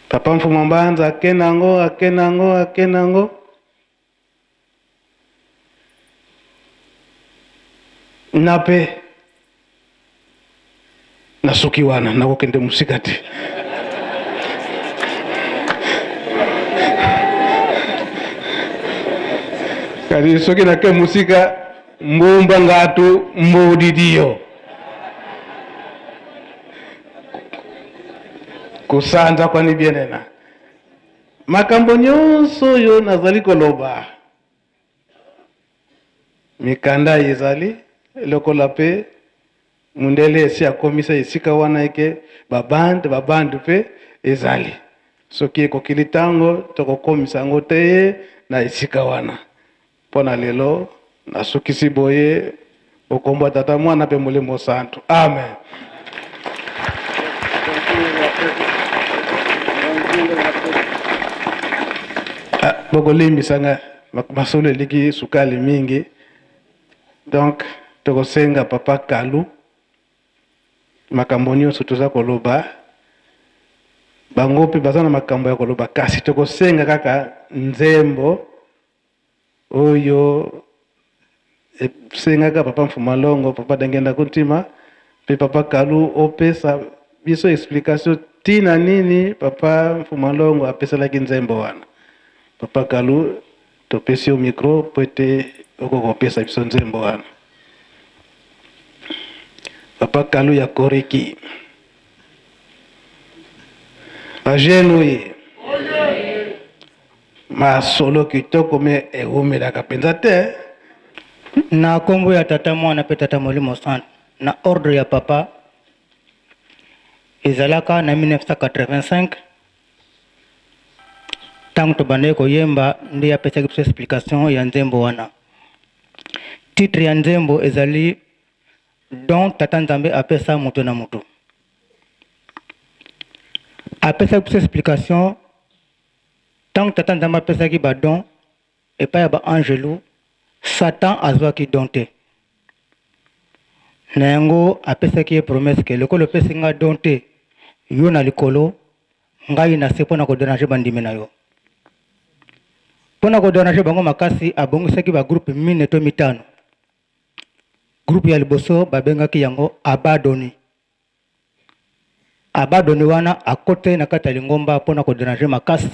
Papa Mfuma Mbanza ake nango, ake nango, ake nango. Na pe nasuki wana, nakokende mosika te. Kasi soki nake mosika, mbumba ngatu mbodidiyo kosanza kwani bienena makambo nyonso oyo nazali koloba. Mikanda ezali lokola pe mundele esi akomisa esika wana eke ba bande, ba bande pe ezali. Soki ekokili tango tokokomisa yango te na esika wana. Mpo na lelo nasukisi boye bokombo ya Tata, Mwana pe Molimo Santu. Amen. Ah, bokolimbisa nga masolo eliki sukali mingi, donc tokosenga papa Kalu makambo nyonso toza koloba, bango mpe baza na makambo ya koloba, kasi tokosenga kaka nzembo oyo esengaka papa Mfuma Longo, papa Dangenda Kuntima mpe papa Kalu opesa biso explication tina nini papa Mfuma Longo apesalaki nzembo wana. Papa Kalu, topesi yo micro mpo ete okoka kopesa biso nzembo wana. Papa Kalu ya Koreki. Ba jeune oye. Masolo kitoko me ewumelaka mpenza te. Na kombo ya Tata, Mwana mpe Tata Molimo Santu, na ordre ya Papa, ezalaka na 1985 ntango tobandaki koyemba nde apesaki biso explication ya nzembo wana. Titre ya nzembo ezali Don Tata Nzambe apesa moto na moto. Apesaki biso explication ntango Tata Nzambe apesaki ba don epai ya ba angelu, Satan azwaki don te. Na yango apesaki ye promesse ke lokola opesi nga don te, yo na likolo, ngai na se mpo na kodéranger bandimi na yo. Mpo na kodéranger bango makasi, abongisaki ba groupe mine to mitano. Groupe ya liboso babengaki yango Abadoni. Abadoni wana akotaki na kati ya lingomba mpo na kodéranger makasi,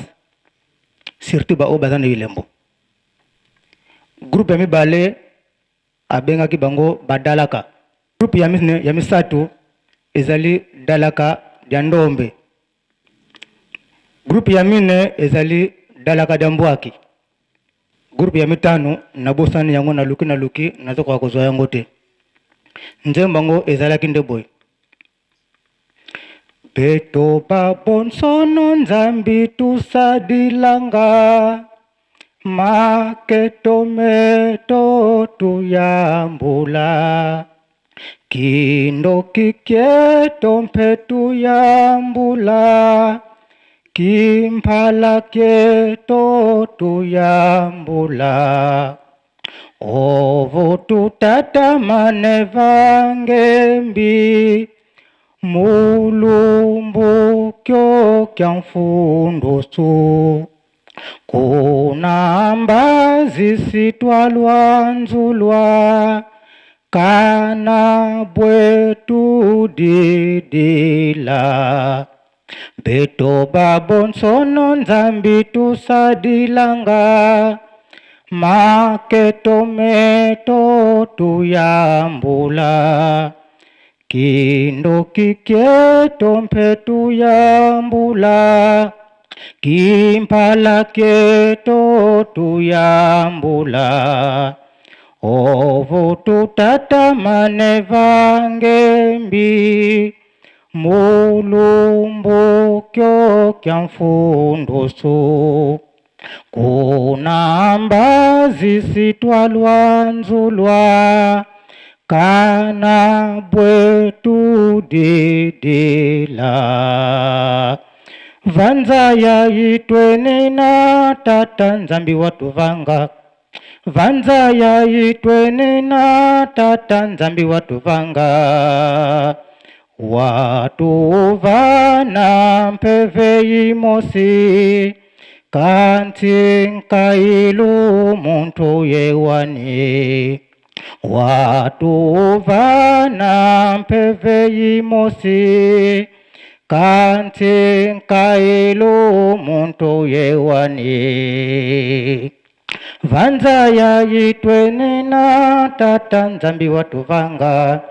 surtout baoyo baza na bilembo. Groupe ya mibale abengaki bango Badalaka. Groupe ya misato ezali Dalaka ya Ndombe. Groupe ya mine ezali Dalaka ya Mbwaki. Groupe ya mitano nabosani yango, naluki naluki nazokoka kozwa yango te. Nzembo yango ezalaki nde boye: Beto babonsono Nzambi tusadilanga maketo meto tuyambula kindoki kieto mpe tuyambula kimpala kieto tuyambula ovo tutatamane vangembi mulumbu kyo kya mfundusu kuna mbazi sitwalwanzulwa kana bwetu didila beto babonsono Nzambi tusadilanga maketo meto tuyambula kindoki kieto mpe tuyambula kimpala kieto tuyambula ovo tutatamane vangembi mulumbu kyo kya mfundusu kuna mbazi sitwalwanzulwa kana bwetu didila vanza ya itwene na Tata Nzambi watuvanga vanza ya itwene na Tata Nzambi watuvanga watuvana mpeve imosi kanti nkailu muntu yewani watuvana mpeve imosi kanti nkailu muntu yewani vanza ya itwene na Tata Nzambi watuvanga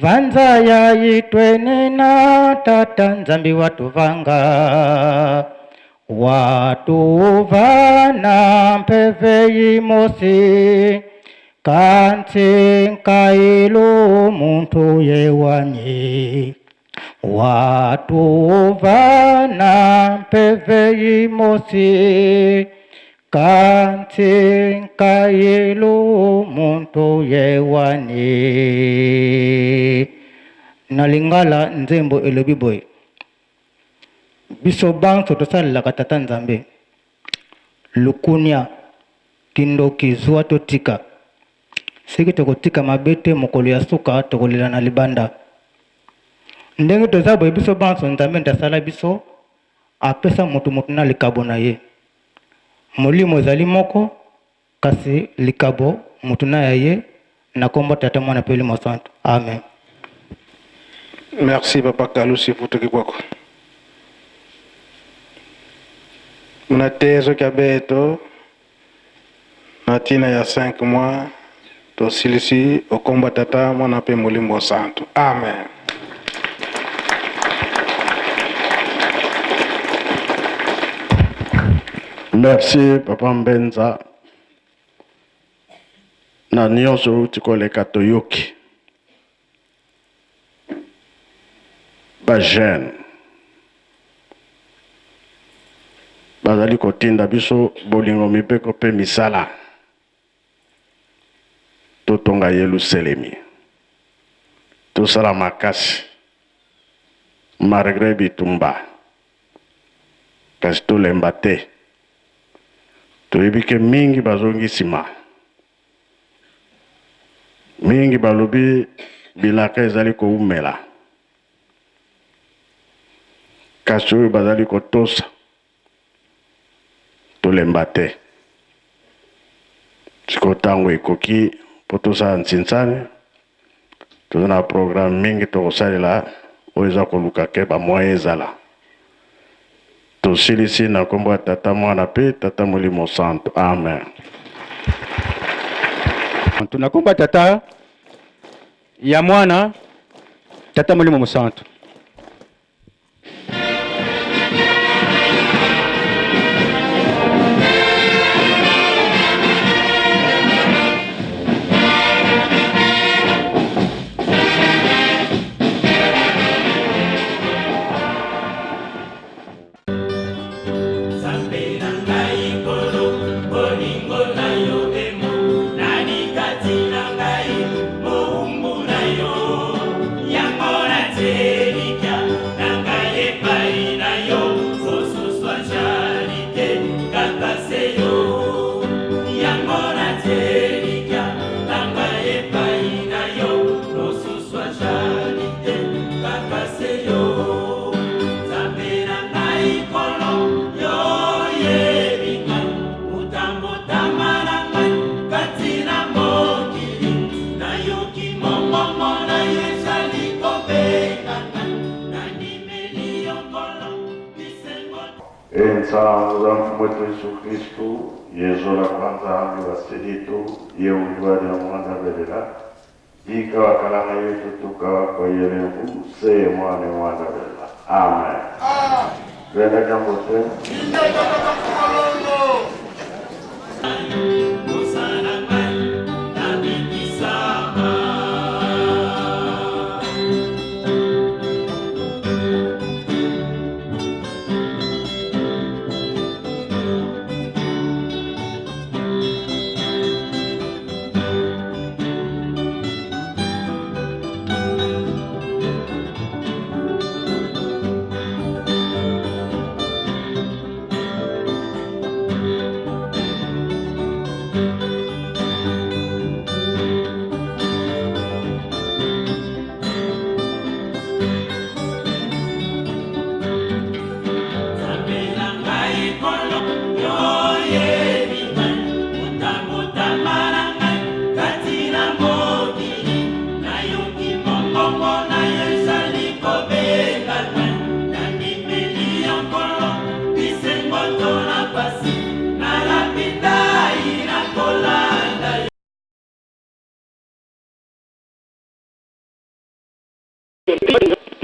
vanza ya itwene na Tata Nzambi watuvanga watuvana mpeve imosi kanti nkailu muntu yewani watuvana mpeve imosi kanti nkailu muntu yewani. Na lingala nzembo elobi boye: biso banso tosalelaka Tata Nzambe, lukunia kindoki zwa totika, soki tokotika mabe te, mokolo ya suka tokolela na libanda. Ndenge toza boye, biso banso Nzambe nde asala biso, apesa motu motu na likabo na ye. Molimo ezali moko, kasi likabo motu na ya ye. Na kombo Tata, Mwana mpe Elimo Santu, amen. Merci, Papa Kalusi Futuki Kwako. Na tezo kya beto na ntina ya 5 mois tosilisi okomba tata mwana mpe molimo santu amen. Merci papa Mbenza na nyonso outi koleka toyoki ba jeune bazali kotinda biso bolingo mibeko mpe misala totonga Yelusalemi tosala makasi malgre bitumba kasi tolemba te toyebi ke mingi bazongi nsima mingi balobi bilaka ezali koumela kasi oyo bazali kotosa tolemba te sikoyo ntango ekoki mpo tosala nsinsani toza na programme mingi tokosalela oyo eza koluka ke bamoyen ezala tosilisi na nkombo ya tata mwana mpe tata molimo santo amen. Na nkombo ya tata ya mwana tata molimo mosantu. Ensangu za mfumu wetu Yesu Kristu yezola kwa Nzambi wa silitu yeuliwa lya mwana belela ika wakalanga yetu tukawa kwa yelengu seye mwana mwana belela amen. Twende kambote.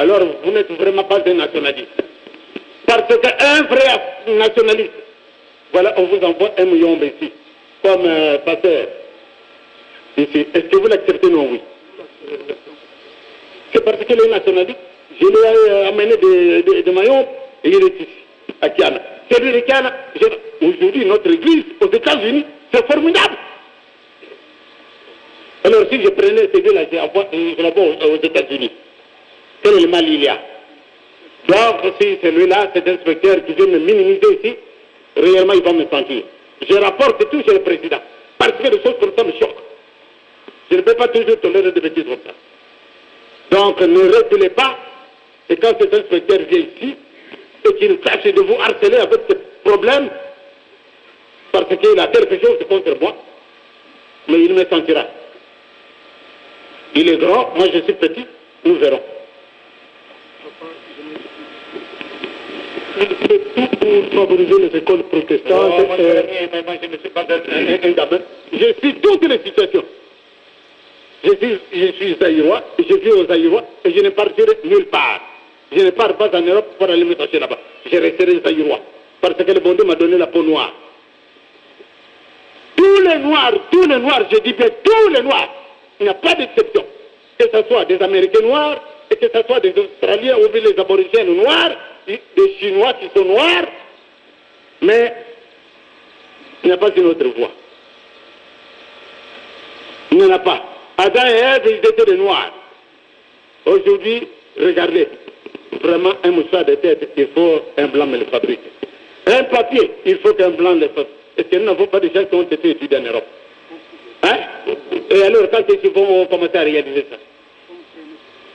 Alors vous n'êtes vraiment pas un nationaliste. Parce qu'un vrai nationaliste, voilà, on vous envoie un Muyombe ici, comme pasteur. Ici. Est-ce que vous l'acceptez? Non, oui. C'est parce qu'il est nationaliste. Je l'ai amené de Mayombe et il est ici, à Kiana. Celui de Kiana, aujourd'hui, notre église aux États-Unis, c'est formidable. Alors si je prenais celui-là, je l'envoie aux États-Unis. Quel est le mal il y a? Donc si celui-là, cet inspecteur qui vient me minimiser ici, réellement il va me sentir. Je rapporte tout chez le président. Parce que les choses comme ça me choquent. Je ne peux pas toujours tolérer des bêtises comme ça. Donc ne reculez pas. Et quand cet inspecteur vient ici, et qu'il tâche de vous harceler avec ce problème, parce qu'il a quelque chose contre moi, mais il me sentira. Il est grand, moi je suis petit, nous verrons. Il fait tout pour favoriser les écoles protestantes. Oh, moi, moi, je ne suis pas un, un gamin. Je suis toutes les situations. Je suis, je suis zaïrois, je vis aux Zaïrois et je ne partirai nulle part. Je ne pars pas en Europe pour aller me cacher là-bas. Je resterai zaïrois. Parce que le bon Dieu m'a donné la peau noire. Tous les noirs, tous les noirs, je dis bien tous les noirs, il n'y a pas d'exception. Que ce soit des Américains noirs, et que ce soit des Australiens ou bien les aborigènes noirs, des Chinois qui sont noirs, mais il n'y a pas une autre voie. Il n'y en a pas. Adam et Ève, ils étaient des noirs. Aujourd'hui, regardez, vraiment un mouchoir de tête, il faut un blanc me le fabrique. Un papier, il faut qu'un blanc le fabrique. Est-ce que nous n'avons pas des gens qui ont été étudiés en Europe Hein Et alors, quand ils vont commencer à réaliser ça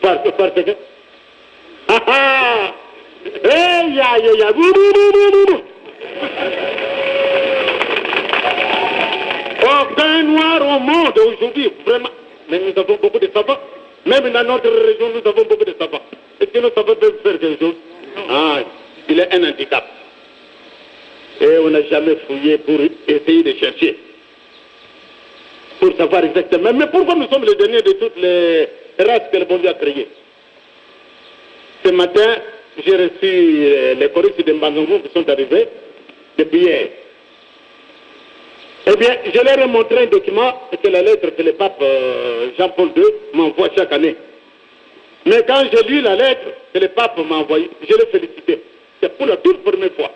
parce, parce que... Ah ah Eh, ya, ya, ya, bou, bou, bou, bou, bou. Aucun noir au monde aujourd'hui, vraiment. Mais nous avons beaucoup de savants. Même dans notre région, nous avons beaucoup de savants. Est-ce que nos savants peuvent faire quelque chose Ah, il est un handicap. Et on n'a jamais fouillé pour essayer de chercher. Pour savoir exactement. Mais pourquoi nous sommes les derniers de toutes les races que le bon Dieu a créées Ce matin, j'ai reçu les choristes de Mbanzongo qui sont arrivés depuis hier. Eh bien, je leur ai montré un document, c'est la lettre que le pape Jean-Paul II m'envoie chaque année. Mais quand j'ai lu la lettre que le pape m'a envoyée, je l'ai félicité. C'est pour la toute première fois.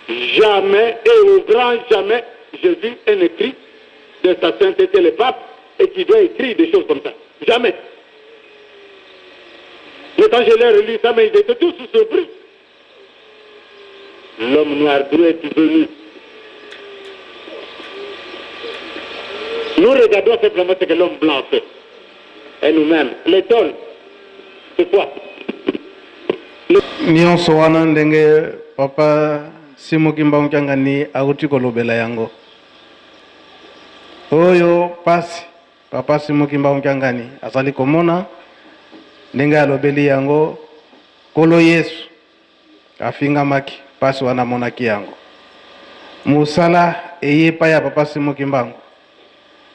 Jamais et au grand jamais, j'ai vu un écrit de sa sainteté le pape et qui doit écrire des choses comme ça. Jamais. Mais quand je leur ai lu ça, mais ils étaient tous surpris. L'homme noir d'où est venu Nous regardons simplement ce que l'homme blanc fait. Et nous-mêmes, l'étole, c'est quoi Nyonso wana ndenge papa Simon Kimbangu Kiangani auti kolobela yango. Oyo pasi papa Simon Kimbangu Kiangani azali komona ndenge alobeli yango Nkolo Yesu afingamaki pasi wana amonaki yango. Mosala eye epai ya papa Simon Kimbangu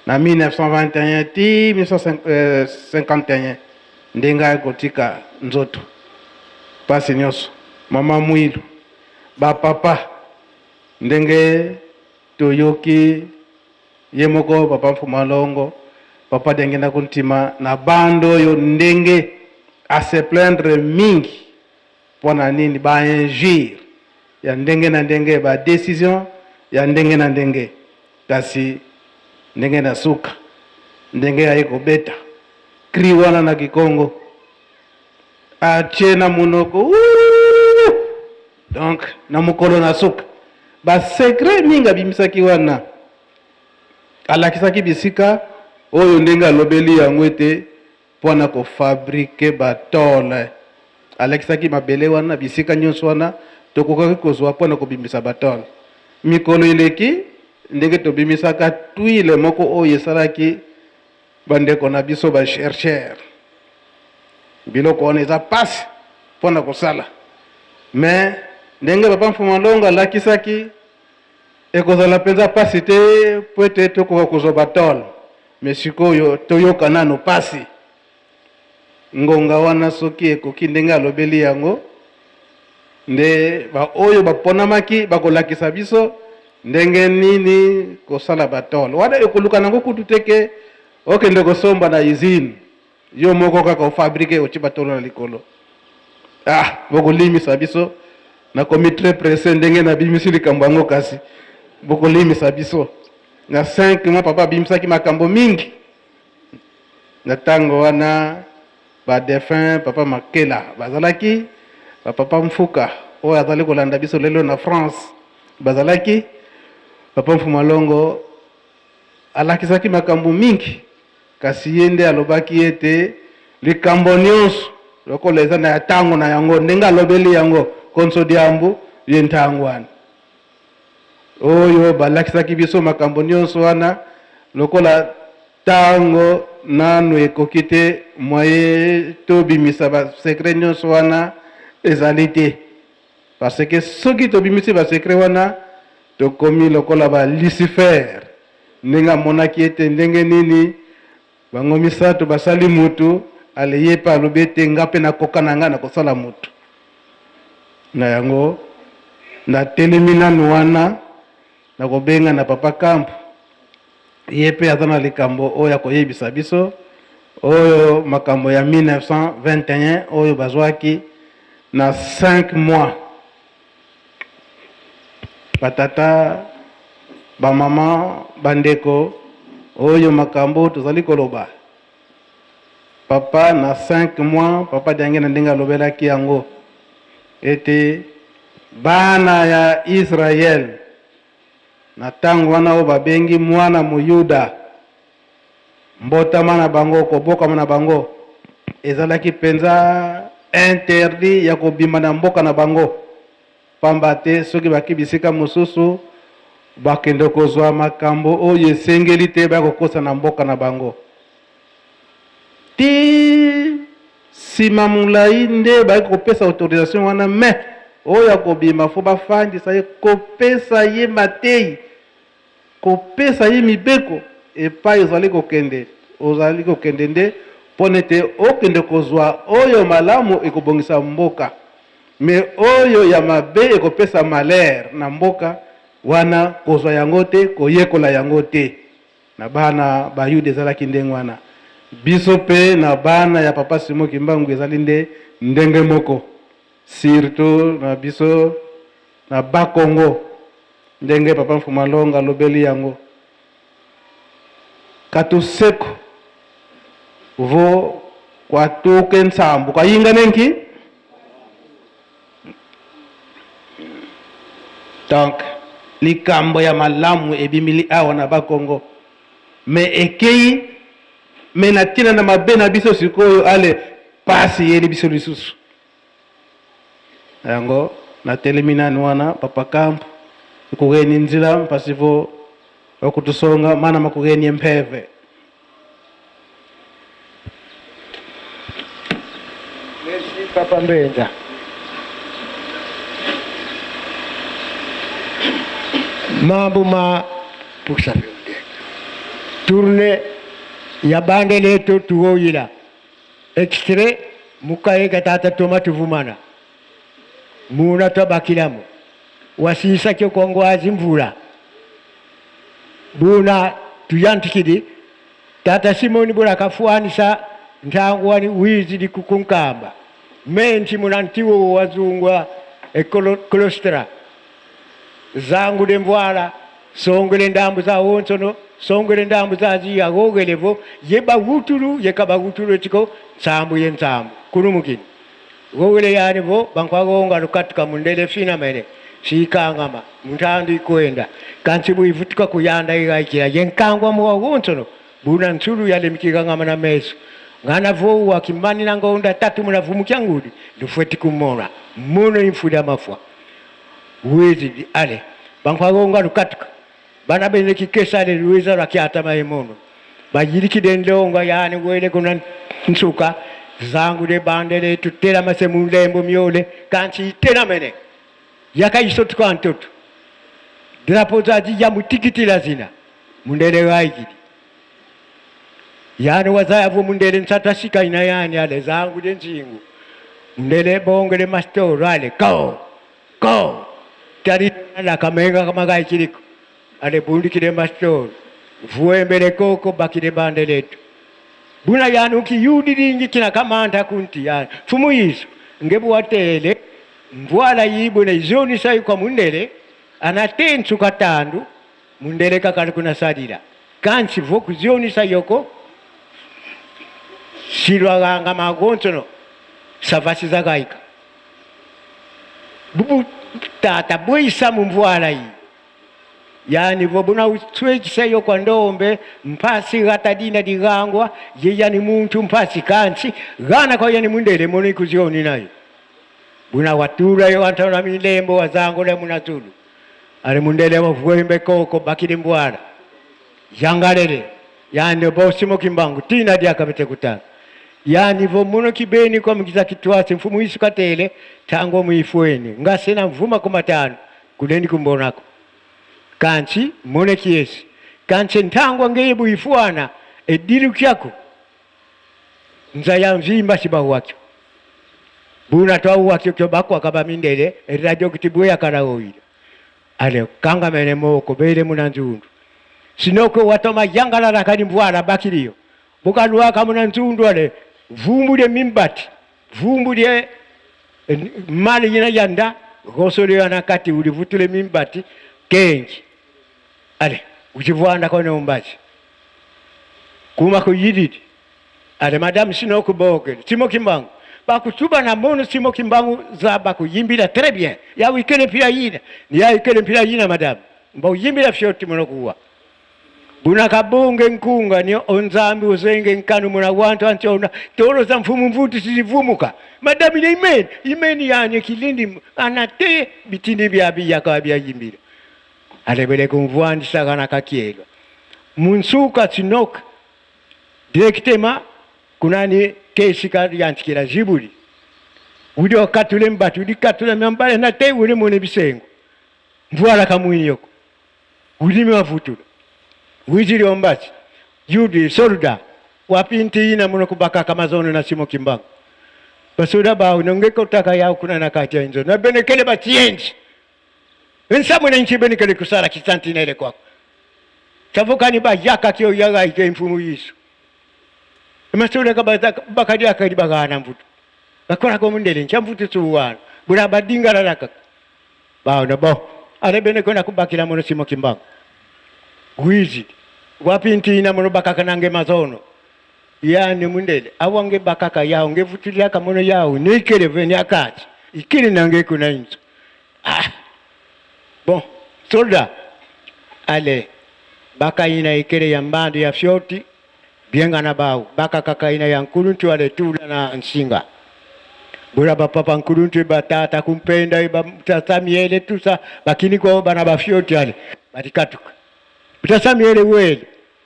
na 1921 ti 1951 ndenge aye kotika nzoto pasi nyonso mama Mwilu ba papa ndenge toyoki ye moko papa Mfuma Longo papa Diangienda Kuntima na bande oyo ndenge a se plaindre mingi Pona nini ba injures ya ndenge na ndenge, ba decisions ya ndenge na ndenge, kasi ndenge na suka ndenge aye kobeta cri wana na kikongo atie na munoko uuh! Donc na mokolo na suka ba secrets mingi abimisaki wana, alakisaki bisika oyo ndenge alobeli yango ete Mpo na ko fabriquer ba toles. Alakisaki mabele wana, bisika nyonso wana tokokaki kozwa mpo na kobimisa ba toles. Mikolo eleki, ndenge tobimisaka tuile moko oyo esalaki bandeko na biso ba chercheurs. Biloko wana eza pasi mpo na kosala. Mais ndenge Papa Mfuma Longo alakisaki, Ekozala penza pasi te po ete tokoka kozwa ba tole, mais sikoyo toyoka nanu pasi. Ngonga wana soki ekoki ndenge alobeli yango, nde ba oyo baponamaki bakolakisa biso ndenge nini kosala ba tole. Wana ekoluka nango kutu te ke okende kosomba na usine. Yo moko kaka o fabriquer otie ba tolo na likolo. Ah, bokolimisa biso. Nakomi très presse ndenge nabimisi likambo yango kasi bokolimisa biso. Na 5 mois papa abimisaki makambo mingi. Na tango wana ba defunt papa Makela bazalaki, ba papa Mfuka oyo azali kolanda biso lelo na France bazalaki, papa Mfuma Longo Alakisaki makambo mingi, kasi ye nde alobaki ete likambo nionso lokola eza na tango na yango, ndenge alobeli yango konso diambu ye ntango wana oyo balakisaki biso makambo nionso wana lokola tango nanu ekoki te moyen tobimisa ba secret nionso wana ezali te. Parce que soki tobimisi ba secret wana, tokomi lokola ba Lucifer, ndenge amonaki ete ndenge nini bango misato basali mutu, ale ye pe alobi ete nga pe nakoka na nga nakosala mutu. Na yango natelemi nanu wana, nakobenga na papa Kampu, ye pe aza na likambo oyo akoyebisa biso, oyo makambo ya 1921 oyo bazwaki na 5 mois. Ba tata, ba mama, ba ndeko, oyo makambo tozali koloba, papa na 5 mois, papa Diangienda ndenge alobelaki yango ete bana ya Israël na tango wana oyo babengi mwana Moyuda, mbotama na bango, kobokama na bango ezalaki penza interdit ya kobima na mboka na bango, pamba te soki bake bisika mosusu bakende kozwa makambo oyo esengeli te baya kokosa na mboka na bango. Ti sima molayi nde bayaki kopesa autorisation wana, mais oyo akobima faut bafandisa ye, kopesa ye mateyi, kopesa ye mibeko epai ozali kokende. Ozali kokende nde pona ete okende kozwa oyo malamu ekobongisa mboka, mais oyo ya mabe ekopesa malheur na mboka wana kozwa yango te, koyekola yango te. Na bana ba Yuda ezalaki ndenge wana. Biso pe na bana ya papa Simon Kimbangu ezali nde ndenge moko. Surtout na biso na Bas Congo ndenge papa Mfuma Longa alobeli yango. Katuseko vo kwatuke nsambu kayinga nenki? Donc likambo ya malamu ebimili awa na Bas Congo mais ekeyi mais na tina na mabe na biso sikoyo ale pasi eyeli biso lisusu. Na yango natelemi nanu wana papa Kampu ikugeni nzila mpasi vo okutusonga mana makugenie mpeve. Merci papa Mbenza. Mambo ma pusa tourne ya bande leto tuoyila extrait mukaeka tata toma tuvumana muna twabakilamo wasisa kyokongwazi mvula buna tuyantikidi Tata Simoni bula kafuanisa ntangu wani wizi likukunkamba menti muna ntiwo wazungwa e kolostra zangu de mvwala songele ndambu za wonsono songele ndambu za ziya gogelevo ye bagutulu ye kabagutulu etiko nsambu ye nsambu kulumukini Gogele yani bo bankwagonga lukatuka mundele fina mene sikangama muntandu ikwenda kansi bwivutuka kuyanda igaikila ye nkangwa muwa wonsono buna nsulu yalemikikangama na meso ngana vouwa kimanina ngonda tatu mulavumukya ngudi lufweti kumona muno imfula mafwa wizi ale bankwagonga lukatuka Bana bene kikesale lwiza lwa kyatama emono bayilikile ndonga yani wele kuna nsuka zangu de bandele tutela mase mulembo myole kansi itela mene yakaisotuka ntoto drapo zaji ya mutikitila zina mundele waikidi yani wazayavu mundele nsata sika ina yani ale zangu de nzingu mundele bongele mastoro ale go go tali la kamenga kama kaichiliko ale bundikile mastoro vuembele koko bakile bande letu buna yani ukiyudi lingi kina kamanda kunti yani fumu iso ngebu watele mvwala yibune izoni sayi kwa mundele anatensu katandu mundele kakali kunasalila kansi vo kuzionisa yoko silwaganga magonsono savasi zakaika bubu tata bwisa mumvwala iyi yani vo buna utswekisa yo kwa ndombe mpasi gatadina digangwa ye yani muntu mpasi kansi gana kwa yani mundele mono ikuzioni nayo buna watula yo antona milembo wazangole munazulu ali mundele wavwembe koko bakili mbwala yangalele yande bosimo kimbangu tina dyakabete kutana Yani vo muno kibeni kwa mkiza kitwase mfumu isu katele tango muifweni ngasena mvuma kumatano kuleni kumbonako kanchi mone kiesi kanche ntangwa ngeye buifuana edilu kyako nza ya mvimba sibahu wakyo buna twau wakyo kyo bakwa kaba mindele radio kitibuya kana oile ale kanga mene moko bele muna nzundu sinoko watoma yangala rakani mbwala bakiliyo bukalwaka muna nzundu ale vumbulye mimbati vumbulye mali yina yanda gosolea nakati ulivutule mimbati kenji ale uchivwanda kone umbazi kuma kuyididi ale madame sino kubogele simo kimbangu bakutuba na mono simo kimbangu za bakuyimbila très bien ya wikele mpira yina ni ya wikele mpira yina madame mba uyimbila fyoti muno kuwa buna kabonge nkunga ni onzambi uzenge nkanu muna wantu antiona tolo za mfumu mvuti sizivumuka madame ni imeni imeni yani kilindi anate bitini bya biyaka bya yimbila alebele kumvwandisa kana kakielwa munsuka sinoka directement kunani kesi yantikila zibuli uli wakatule mbati uli katule myambale na te uli mune bisengo mvwala kamwiniyoko ulimi wavutula wizili ombasi yudi solda wapinti ina muno kubaka kamazono na simo kimbangu basuda bawu nongeko taka yao kuna nakati ya inzo na benekele batienzi nsamwe na nchi benekele kusala kisantinele kwako tavukani bayaka kyo yaga ike mfumu yisu masula kabaza bakadi akadi bagana mvutu bakora ko mundele ncha mvutu tuwana bula badingala laka bawo na bo ale bene kona kubakila muno simo kimbangu wizi wapinti ina muno bakaka nange mazono yani mundele awange bakaka yao ngevutulia kamono yao nikele veni akati ikili nange kuna inzo ah bon soldat ale baka ina ikele ya mbandu ya fyoti bienga na bau baka kaka ina ya nkuluntu ale tula na nsinga bula bapapa nkuluntu batata kumpenda iba mtasamiele tusa bakini kwa bana bafyoti ale batikatuka mtasamiele wele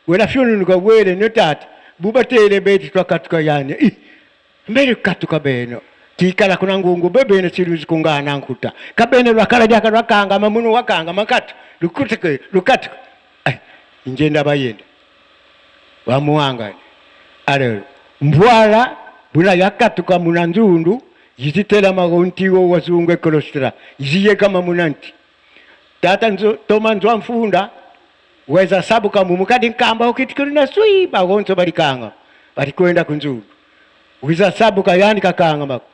wela fyununuka wele no tata bubatele beti twakatuka yani i mbele katuka beno kikala kuna ngungu bebene siluzi kungana nkuta kabene lwakala jaka lwakanga mamuno wakanga makatu lukutike lukatu ai njenda bayenda wamuwanga ale mbwala bula yakatuka muna nzundu yizitela magontiwo wazungu ekolostra yiziye kama munanti tata nzo toma nzwa mfunda weza sabuka mumukadi nkamba ukitikiri na sui bagonzo balikanga balikwenda kunzundu wiza sabuka yani kakanga mako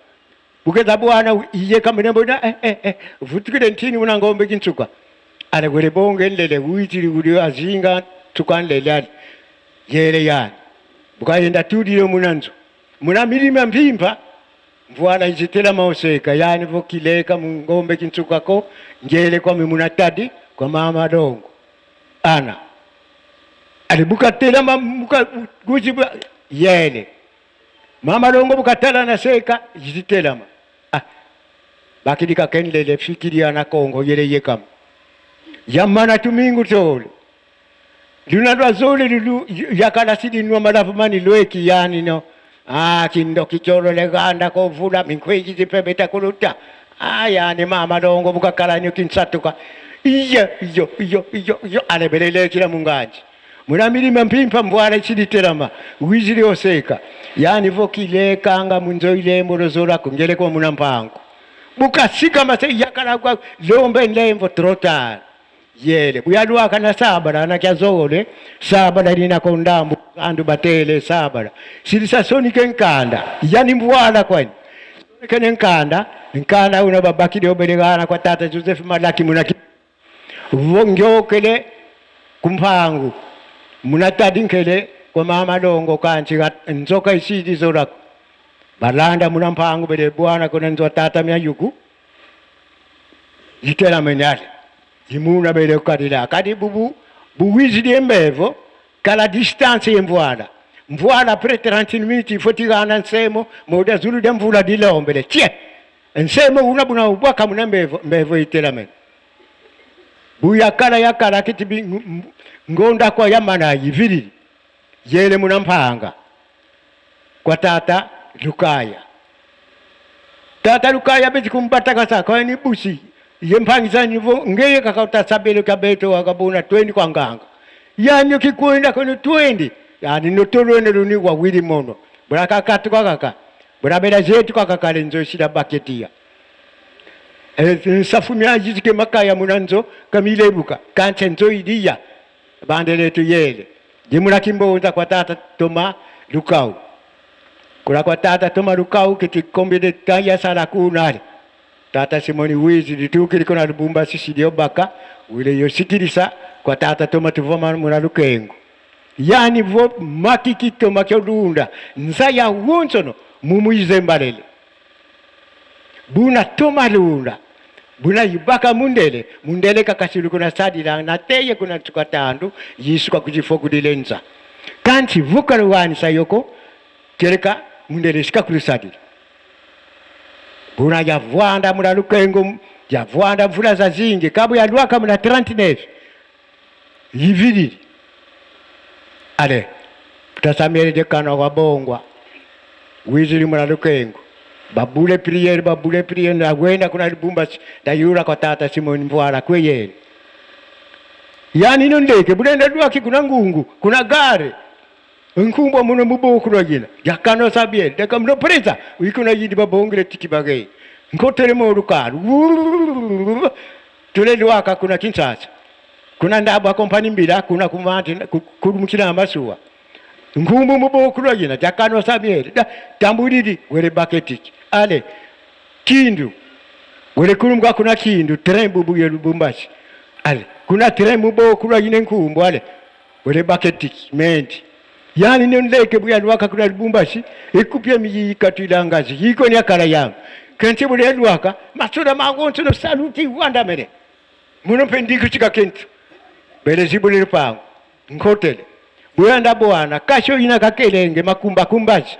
bukeza bwana iye kamene na eh eh eh vutukile ntini una ngombe kintsuka ale gwele bonge nlele witili uli azinga tukanlele ali yele yani bukayenda tulile munanzo muna milima mpimpa mvwala izitela maoseka yani vokileka mungombe kintsukako njele kwa mimuna tadi kwa mama dongo ana alibukatela mamuka kuziba yele mama dongo bukatala na seka izitelama ah bakilika kenlele fikiria na kongo yele yekam yamana tumingu tole luna lwa zole lulu yakala sidi nwa malafu mani lweki yani no ah kindo kicholo leganda kovula minkweji zipebeta kuluta ah yani mama dongo bukakala nyo kinsatuka iyo iyo iyo iyo iyo alebelele kila munganji muna milima mpimpa mbwala ichilitelama wizili oseka yani vokilekanga munzo ilembo lozola kungelekwa muna mpango bukasika mase yakala kwa lombe lembo trotala yele buyalwaka na sabala na kyazole sabala lina kondambu andu batele sabala silisasonike nkanda yani mbwala kwani kene nkanda nkanda una babakile obelegana kwa tata Joseph Malaki munaki vongyokele kumpangu munatadinkele kwa mama dongo kanchi nzoka isidi zolako balanda muna mpangu bele bwana kona nzo tata myayuku yitela menyale imuna bele kadila kadi bubu buwizi embevo kala distance yemvwala mvwala après 30 minutes il faut tigana nsemo moda zulu de mvula dilombele tie nsemo una buna ubwaka muna mbevo mbevo itela men buyakala yakala kiti ngonda kwa yamana yivili yele muna mpanga Kwa tata Lukaya. Tata Lukaya beti kumbataka kwa ni busi. Ye mpangisa nivo ngeye kakautasabele kabeto wakabona 20 kwa nganga. Yani kikwenda kono 20. Yani notolwene luni wa wili mono. Buraka katuka kaka. Burabela zetu kaka kale nzo shida baketia. Nsafumya jizike makaya munanzo kamilebuka kanche nzo idiya bandele tu yele jimuna kimbonza kwa tata Toma Lukau kula kwa tata Toma Lukau kiti kombe de taya sala kunale tata Simoni wizi litukili kona Lubumbashi sidio baka wile yosikilisa kwa tata Toma tuvoma muna lukengo yani vo makiki toma kyolunda nza ya wonsono mumuize mbalele buna toma lunda buna yibaka mundele mundele kakasilu kuna sadila na teye kuna tukatandu yisuka kujifo kudilenza kanti vukalwani sayoko kereka mundele shika kulisadila buna yavwanda muna lukengo yavwanda mvula za zingi kabu yalwaka muna 39 yivilili ale tasamere de kana wabongwa wizili muna lukengo babule priere babule priere na kuna Lubumbashi ndayura kwa tata Simoni Mvwala kweyele yani ino ndeke bulenda lwaki kuna ngungu kuna gare nkumbwa muno muboku lwagina yakano sabie deka muno preza wikuna yindi babongere tikibage nkotere mo lukalu tule lwaka kuna Kinshasa kuna ndabwa kompani mbila kuna kumanti kurumukira amasuwa nkumbu muboku lwagina jakano sabie da tambulili wele baketiki ale kindu wele kulumga kuna kindu trembu buye Lubumbashi ale kuna trembu boku lwagina nkumbu ale wele baketiki mendi yani nendeke buya lwaka kuna Lubumbashi ikupya miji ikatuilangazi yiko ni akala yangu kenche bule lwaka masura magonso no saluti wanda mere muno pendiko chika kentu bele zibule lupango nkotele buyanda bwana kasho ina kakelenge makumba kumbashi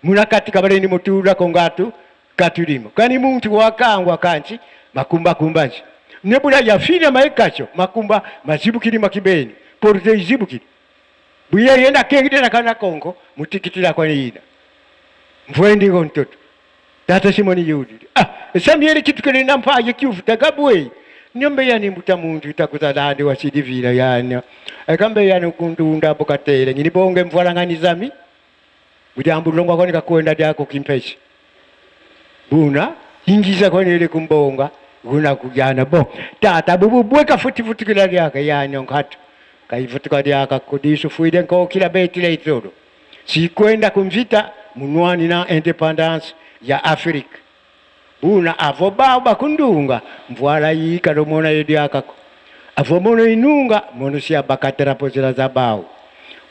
muna katika baleni mutula kongatu katulimo kani muntu wakangwa kanchi makumba kumbashi nebula yafina maekacho makumba mazibukili makibeni porte izibukili buya yenda kengidera kana kongo mutikitira kwa ina mvwendi mtoto tata Simoni yudi ah Samuel kitu kile nampaye kiufuta kabwe nyombe yani mbuta muntu itakuzalandi wasidivila yani akambe yani kundunda bokatele nyini bonge mvwala zami bujambu longwa kwani kakwenda dyako kimpesha buna ingiza kwani ile kumbonga guna kujana bo tata bubu bweka futi futi kila lyaka yani ngatu kaifutika lyaka kudisu fuide nko kila beti leitolo sikwenda kumvita munwani na independence ya Afrika buna avo baba kundunga mvwala yika lomona yedyakako avo mono inunga mono siya bakatera pozela za bao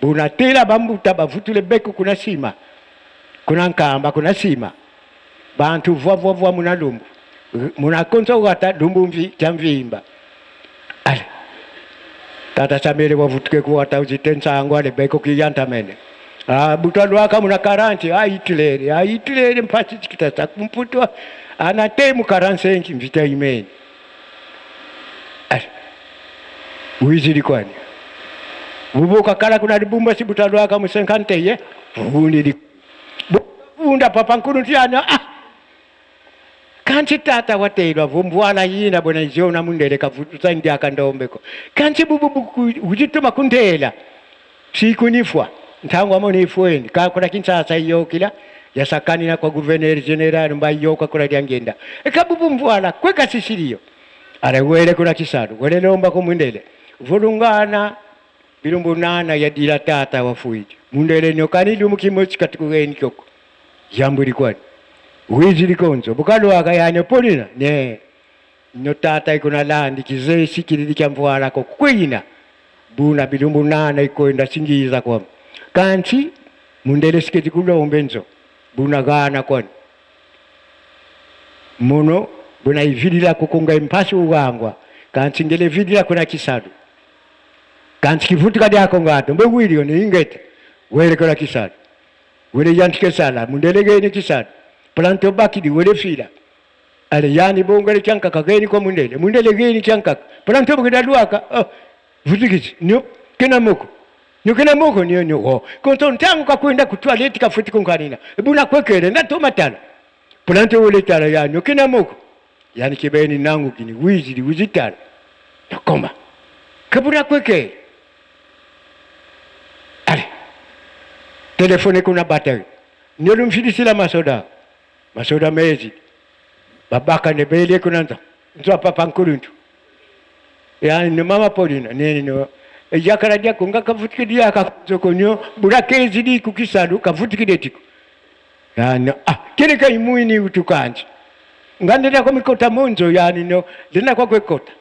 buna tela bambuta bavutule beku kuna sima kuna nkamba kuna sima bantu vwa vwa vwa muna lumbu muna konzo wata lumbu mvi chamvimba ale tata samele wavutuke kuwata uzitensango ale beko kiyanta mene ah butwa lwaka muna karanti aitilele aitilele mpasi chikitasa kumputwa anatemu karansenki mvita imeni ale wizili kwani bubuka kala kuna libumba si butwa lwaka musenkante ye vundili bunda papa nkulu tiana ah kanti tata watelwa vumbwala yina bona izona mundele kavutusa ndi akandombeko kanti bubu ujituma kundela sikunifwa ntangu amone ifweni kakula Kinshasa iyokila yasakanina kwa gouverneur general mbayoka kula lyangenda ekabubu mvwala kweka sisiliyo ale wele kula kisalu wele lomba kumundele vulungana bilumbu nana yadila tata wafuiji mundele nyokani lumu kimochi katikugeni kyoko yambuli kwani wizili konzo bukalwaka yanyo polina ne no tata ikuna landi kize sikilili kya mvwala ko kwina buna bilumbu nana ikwenda singiza kwa kanti mundele siketi kulombe nzo buna gana kwani muno buna ivilila kukunga impasi ugangwa kanti ngele vilila kuna kisalu kanti kivutika lyako ngato mbe wili ni ingete wele kola kisalu wele yantike sala mundele geni kisalu planto bakidi wele fila ale yani bongele chankaka geni kwa mundele mundele geni chankaka planto bukida lwaka oh vutikisi nyo kena moko Nyokena moko niyo nyo. Konto ntango kakwenda ku toilette kafuti kunkanina. Buna kwekele ndatoma tala. Plante wole tala ya nyokena moko. Yani kibeni nangu kini wizi wizi tala. Nakoma. Kabuna kwekele. Ale. Telefone kuna battery. Nyolumfilisila masoda. Masoda mezi. Babaka ne bele kuna nza. Nzwa papa nkuluntu. Yani ni mama Paulina nini no. Ejakala lyako nga kavutikidi akazokonyo bulakezi li kukisalu kavutikide tiko. Yani ah kile kaimuini utukanje. Ngandela kwa mikota monzo yani no lina kwa kwekota.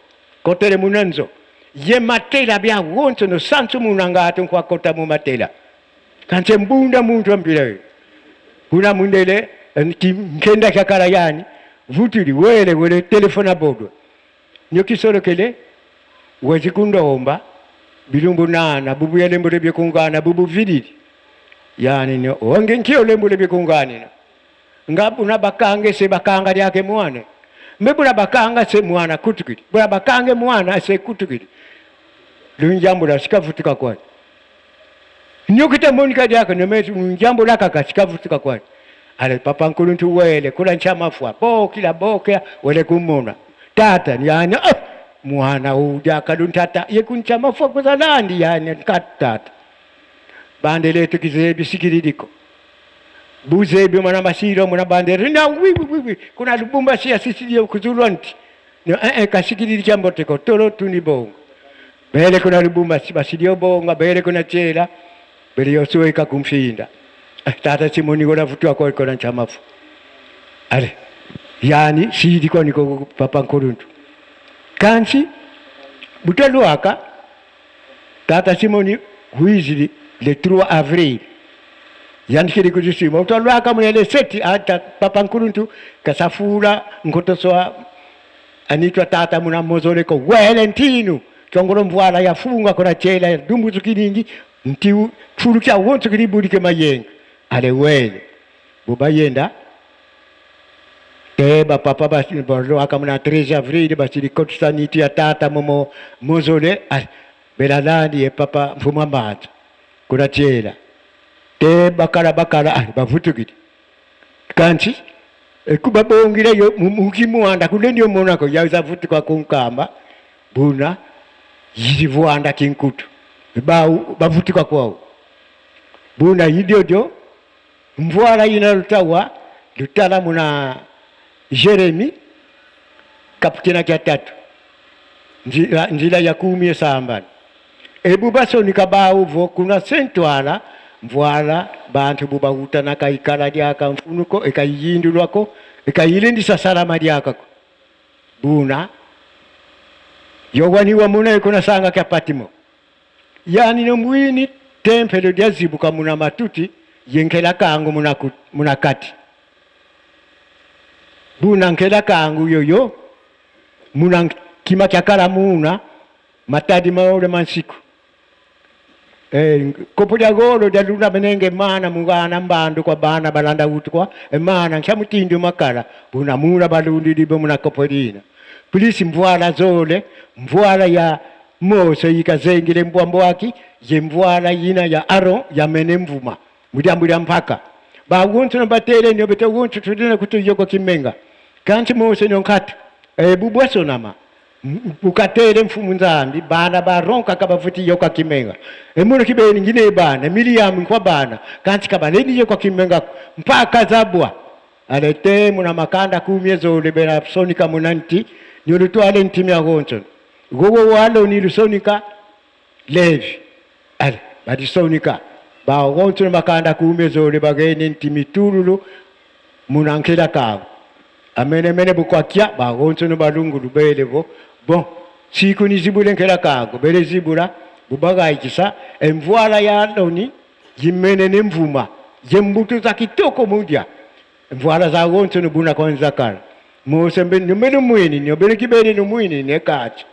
Kotere munanzo. Ye matela bya wonso no sansu munanga atu kwa kota mu matela. Kanse mbunda muntu ambira. Kuna mundele nkenda kyakala yani vutili wele wele telefona bodwe. Nyokisolokele wezikundomba bilumbu nana bubu yalembule byekungana bubu vilili yani no onge nkio lembule byekungana ngabu na bakange se bakanga lyake mwana mbebula bakanga se mwana kutukili bula bakange mwana se kutukili lunjambula sikavutuka kwani nyokita monika lyake nemetu lunjambula kaka sikavutuka kwani ale papa nkuluntu wele kula nchamafwa bokila bokya wele kumona tata yani oh! Mwana uja kaluntata yekuncha mafwa kuzalandi yani katata bandele tukizebi sikiririko buzebi mwana masiro mwana bandere na wi wi wi kuna lubumba si asisi kuzulwa nti no eh kasikiriri chamboteko tolo tuni bongo bele kuna lubumba si basilio bonga bele kuna chela bele yosuweka kumfinda tata simoni gora futwa kwa kona chamafu ale yani sidi kwa niko papa nkuluntu kansi butalwaka tata simoni huizili le 3 avril yandikili kuzisima utalwaka mune le 7 ata papa nkuluntu kasafula nkotosoa anitwa tata muna mozoleko wele ntinu chongolo mvwala yafunga kona chela dumbuzu kiningi nti fulu kya wonso kilibulike mayenga ale wele bubayenda te ba papa basi balwaka muna 13 avril basili kotusaniti ya tata momo mozole belalandi ye papa mfuma mbanza kuna chela te bakala bakala ah, bavutukiti kansi ekubabongileyo mukimuwanda kule ndio monako yaweza vutuka kunkamba buna yilivuanda kinkutu ba bavutuka kwao buna yidyodio mvwala ina lutawa lutala muna Jeremi kapitena kya tatu nzila, nzila ya kumi esambani ebu basonika bawuvo kuna sentwala mvwala bantu bubawutana kaikala lyaka mfunuko ekayindulwako ekayilindisa salama lyakako buna yowaniwa muna ekona sanga kya patimo yani nomwini tempelo lyazibuka muna matuti yenkela kangu muna, muna kati buna nkela kangu yoyo muna kima kyakala muna matadi maole mansiku kopo lya golo lya luna menenge mana mungana mbandu kwa bana balanda utu kwa mana nkya makala buna muna balundi libo muna kopo lina polisi mvwala zole mvwala ya Mose yikazengile mbwambo waki ye mvwala yina ya Aaron yamene mvuma mulyambu lya mpaka bawuntu nabatere niyo bete wuntu tudina kutuyoko kimenga kanti Mose nyonkati bubwasonama bukatere mfumu nzambi bana baronka kabafuti yoka kimenga emuno kibeni ngine bana Miriam nkwa bana kanti kabaleni yoka kimenga mpaka zabwa alete muna makanda kumye zole bera sonika munanti nyolutwale ntimi agonso gogo walo ni lusonika levi ale badisonika bagonso makanda kumye zole bagene ntimi tululu munankela kawo amene mene bukwakia bagonso no balungu lubele bo bon siku nizibule nkela kago bele zibula bubagaikisa emvwala ya loni yimene nemvuma yembuto za kitoko mudya mvwala za gonso no buna kwanza kala mose mbe numene mwini nyobele kibele no mwini ne kachi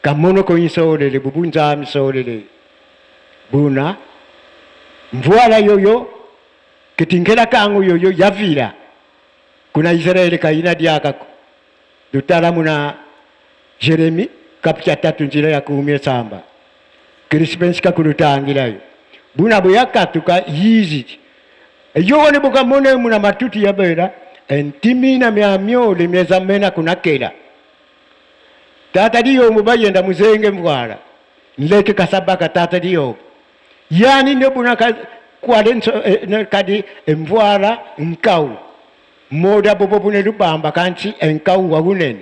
kamono ko insolele bubunza misolele buna mvwala yoyo kitinkela kangu yoyo yavila kuna Israeli kaina diakako lutala muna Jeremi kapita tatu njira ya kuumia samba. Crispin sikakurutangilayo buna buyakatuka yiziti eyowone bukamone muna matuti yabela entimina mya myole myezamena kunakela tata diyombo bayenda muzenge mvwala nleke kasabaka tata diyombo yani ne buna kwale kadi emvwala nkau moda bobo bune lubamba kanti enkau wabunene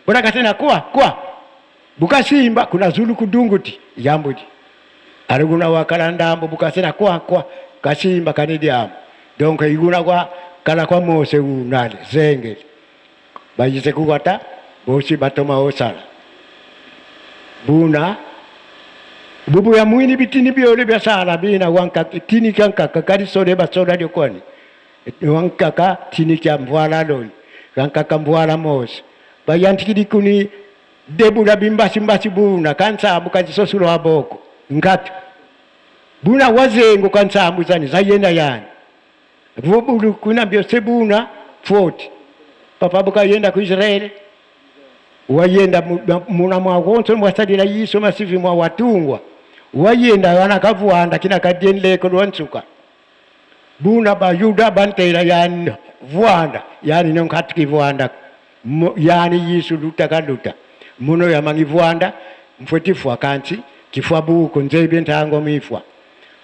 bona katena kwa kwa bukasimba kuna zulu kudunguti yambuti aliguna wakala ndambo bukasena kwa kwa kasimba kanidiamu donc iguna kwa kala kwa Mose unale zenge bayise kukwata bosi batoma osala buna bubu ya mwini bitini byole byasala bina wanka tini kankaka kali sole basola lyokwani wankaka tini kya mvwala loni kankaka mvwala Mose bayantikili kuni debula bimbasi mbasi buna kansambu kazisosulo aboko ngati buna wazengo kansambu zani zayenda yani vubulu kuna byose buna 40 papa bukayenda ku Israeli wayenda muna mwakonso mwasalila yiso masivi mwa watungwa wayenda wana kavuanda kina kadienleko lwansuka buna bayuda bantela yani vuanda yani nonkatiki vuanda yani yisu luta kaluta muno yamangi vuanda mfwetifwa kanti kifwa buko nzebye ntango mifwa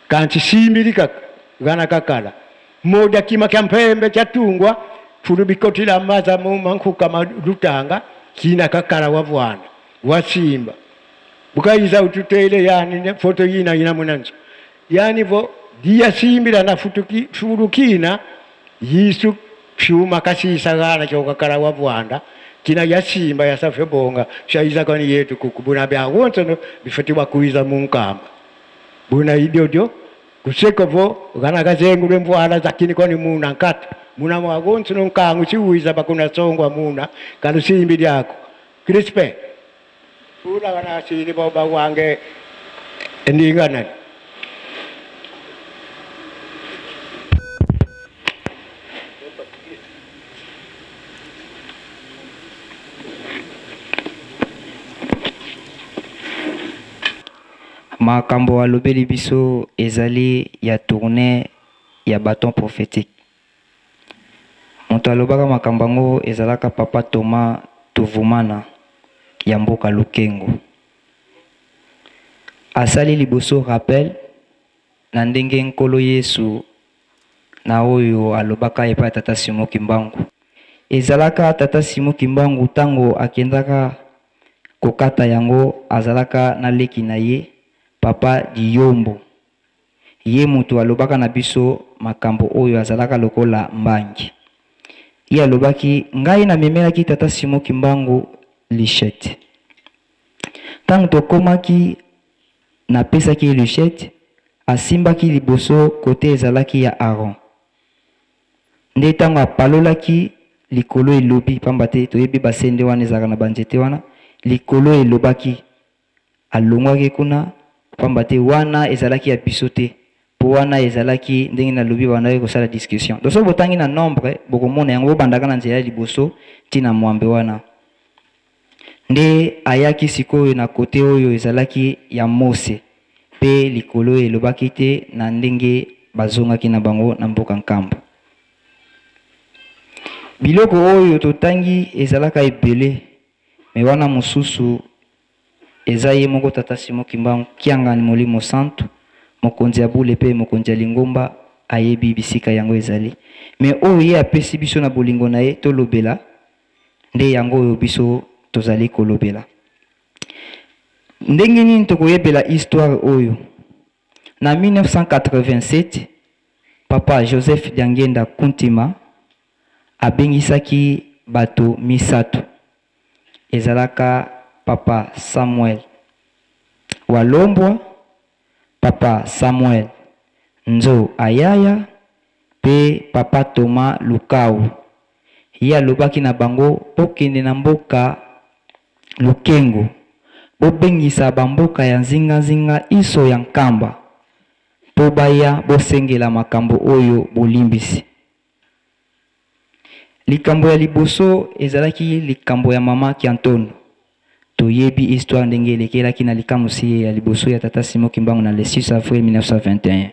kanti simbilika gana kakala moda kima kya mpembe kyatungwa fulubikotila maza mu mankuka malutanga kina kakala wavwana wasimba bukayiza ututele yani ne foto yina yina munanzo yani vo dia simbila na futuki fulukina yisu fyuma kasisa gana kyokakala wavwanda kina yasimba yasafe bonga shaiza kwani yetu kukubuna bya wonso no bifatiwa kuiza munkamba buna idyodio kuseko vo gana kazengulwe mvwala zakini kwani muna nkata muna mwagonso no nkangu chiwiza bakuna songwa muna kalusimbi lyako Crispe fula wana sili boba wange ndingana Makambo alobeli biso ezali ya tournée ya bâton prophétique. Moto alobaka makambo yango ezalaka papa Thomas Tuvumana ya mboka Lukengo. Asali liboso rappel na ndenge Nkolo Yesu na oyo alobaka epai ya tata Simon Kimbangu. Ezalaka tata Simon Kimbangu tango akendaka kokata yango azalaka na leki na ye papa Diyombo. Ye moto alobaka na biso makambo oyo azalaka lokola mbangi. Ye alobaki ngai namemelaki tata Simon Kimbangu lichette. Tango tokomaki napesaki ye lichette, asimbaki liboso kote ezalaki ya Aaron. Nde tango apalolaki likolo elobi, pamba te toyebi basende wana ezalaka na banzete wana, likolo elobaki, alongwaki kuna pamba te wana ezalaki ya biso te, po wana ezalaki ndenge nalobi babandaki kosala discussion. Donc soki botangi na nombre bokomona yango, bobandaka na nzela ya liboso ti na mwambe wana. Nde ayaki sikoyo na kote oyo ezalaki ya Mose, pe likolo elobaki te na ndenge bazongaki na bango na mboka Nkamba. Biloko oyo totangi ezalaka ebele, me wana mosusu eza ye moko tata Simon Kimbangu Kiangani Molimo Santu, mokonzi ya bule pe mokonzi ya lingomba, ayebi bisika yango ezali. Me oyo ye apesi biso na bolingo na ye tolobela, nde yango oyo biso tozali kolobela. Ndenge nini tokoyebela histoire oyo? Na 1987, papa Joseph Diangienda Kuntima abengisaki bato misato. Ezalaka papa Samuel Walombwa, papa Samuel Nzo Ayaya pe papa Thomas Lukau. Ye alobaki na bango, bokende na mboka Lukengo, bobengisa bamboka ya nzinganzinga inso ya Nkamba mpo baya bosengela makambo oyo bolimbisi. Likambo ya liboso ezalaki likambo ya mama Kiantondo. Toyebi histoire ndenge elekelaki na likamwisi ya liboso ya tata Simon Kimbangu na le 6 avril 1921.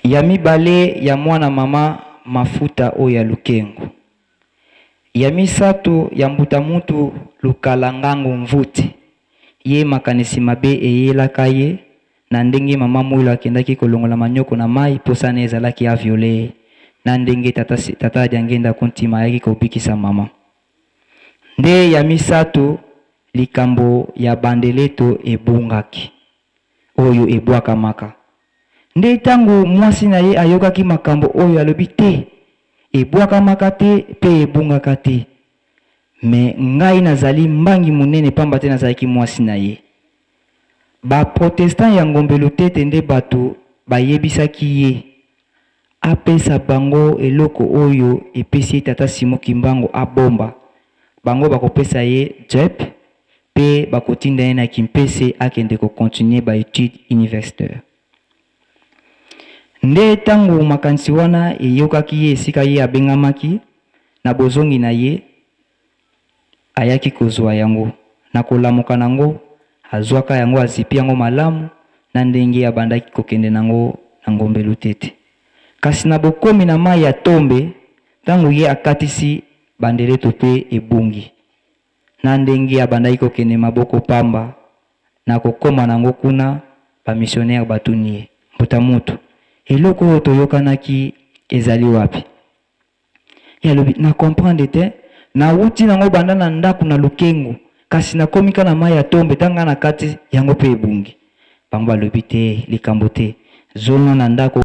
Ya mibale ya mwana mama Mafuta oyo ya Lukengo. Ya misato ya mbuta mutu Lukala Ngangu Mvuti. Ye makanisi mabe eyelaka ye na ndenge mama Mwilo akendaki kolongola manioko na mayi posa na ye ezalaki a violer ye na ndenge tata tata Diangenda Kuntima ayaki kobikisa mama. Nde ya misato likambo ya bandeleto ebungaki oyo ebwakamaka. Nde tango mwasi na ye ayokaki makambo oyo alobi te ebwakamaka te pe ebungaka te mais ngai nazali mbangi monene pamba te nazalaki mwasi na ye. Ba protestants ya Ngombe Lutete nde bato bayebisaki ye apesa bango eloko oyo epesi ye tata Simon Kimbangu abomba, bango bakopesa ye jep pe bakotinda ye na Kimpese akende ko continuer ba etudes universitaires. Nde tango makanisi wana eyokaki ye esika ye abengamaki, na bozongi na ye, Ayaki kozua yango. Na kolamuka na ngo, azuaka yango azipi yango malamu na ndenge abandaki kokende na ngo na Ngombe Lutete. Kasi na bokomi na mayi ya Tombe, tango ye akatisi bandeleto pe ebungi. Na ndenge abandaki kokende maboko pamba, na kokoma na ngo kuna, ba missionnaires batuni ye, Mbuta mutu, eloko oyo toyokanaki ezali wapi? Ye alobi, Na comprendre te, nawuti nango banda na ndaku na Lukengu, kasi nakomi ka na mayi ya tombe, tango nga nakati, yango pe ebungi. Bango balobi, Te, likambo te, zonga na ndako.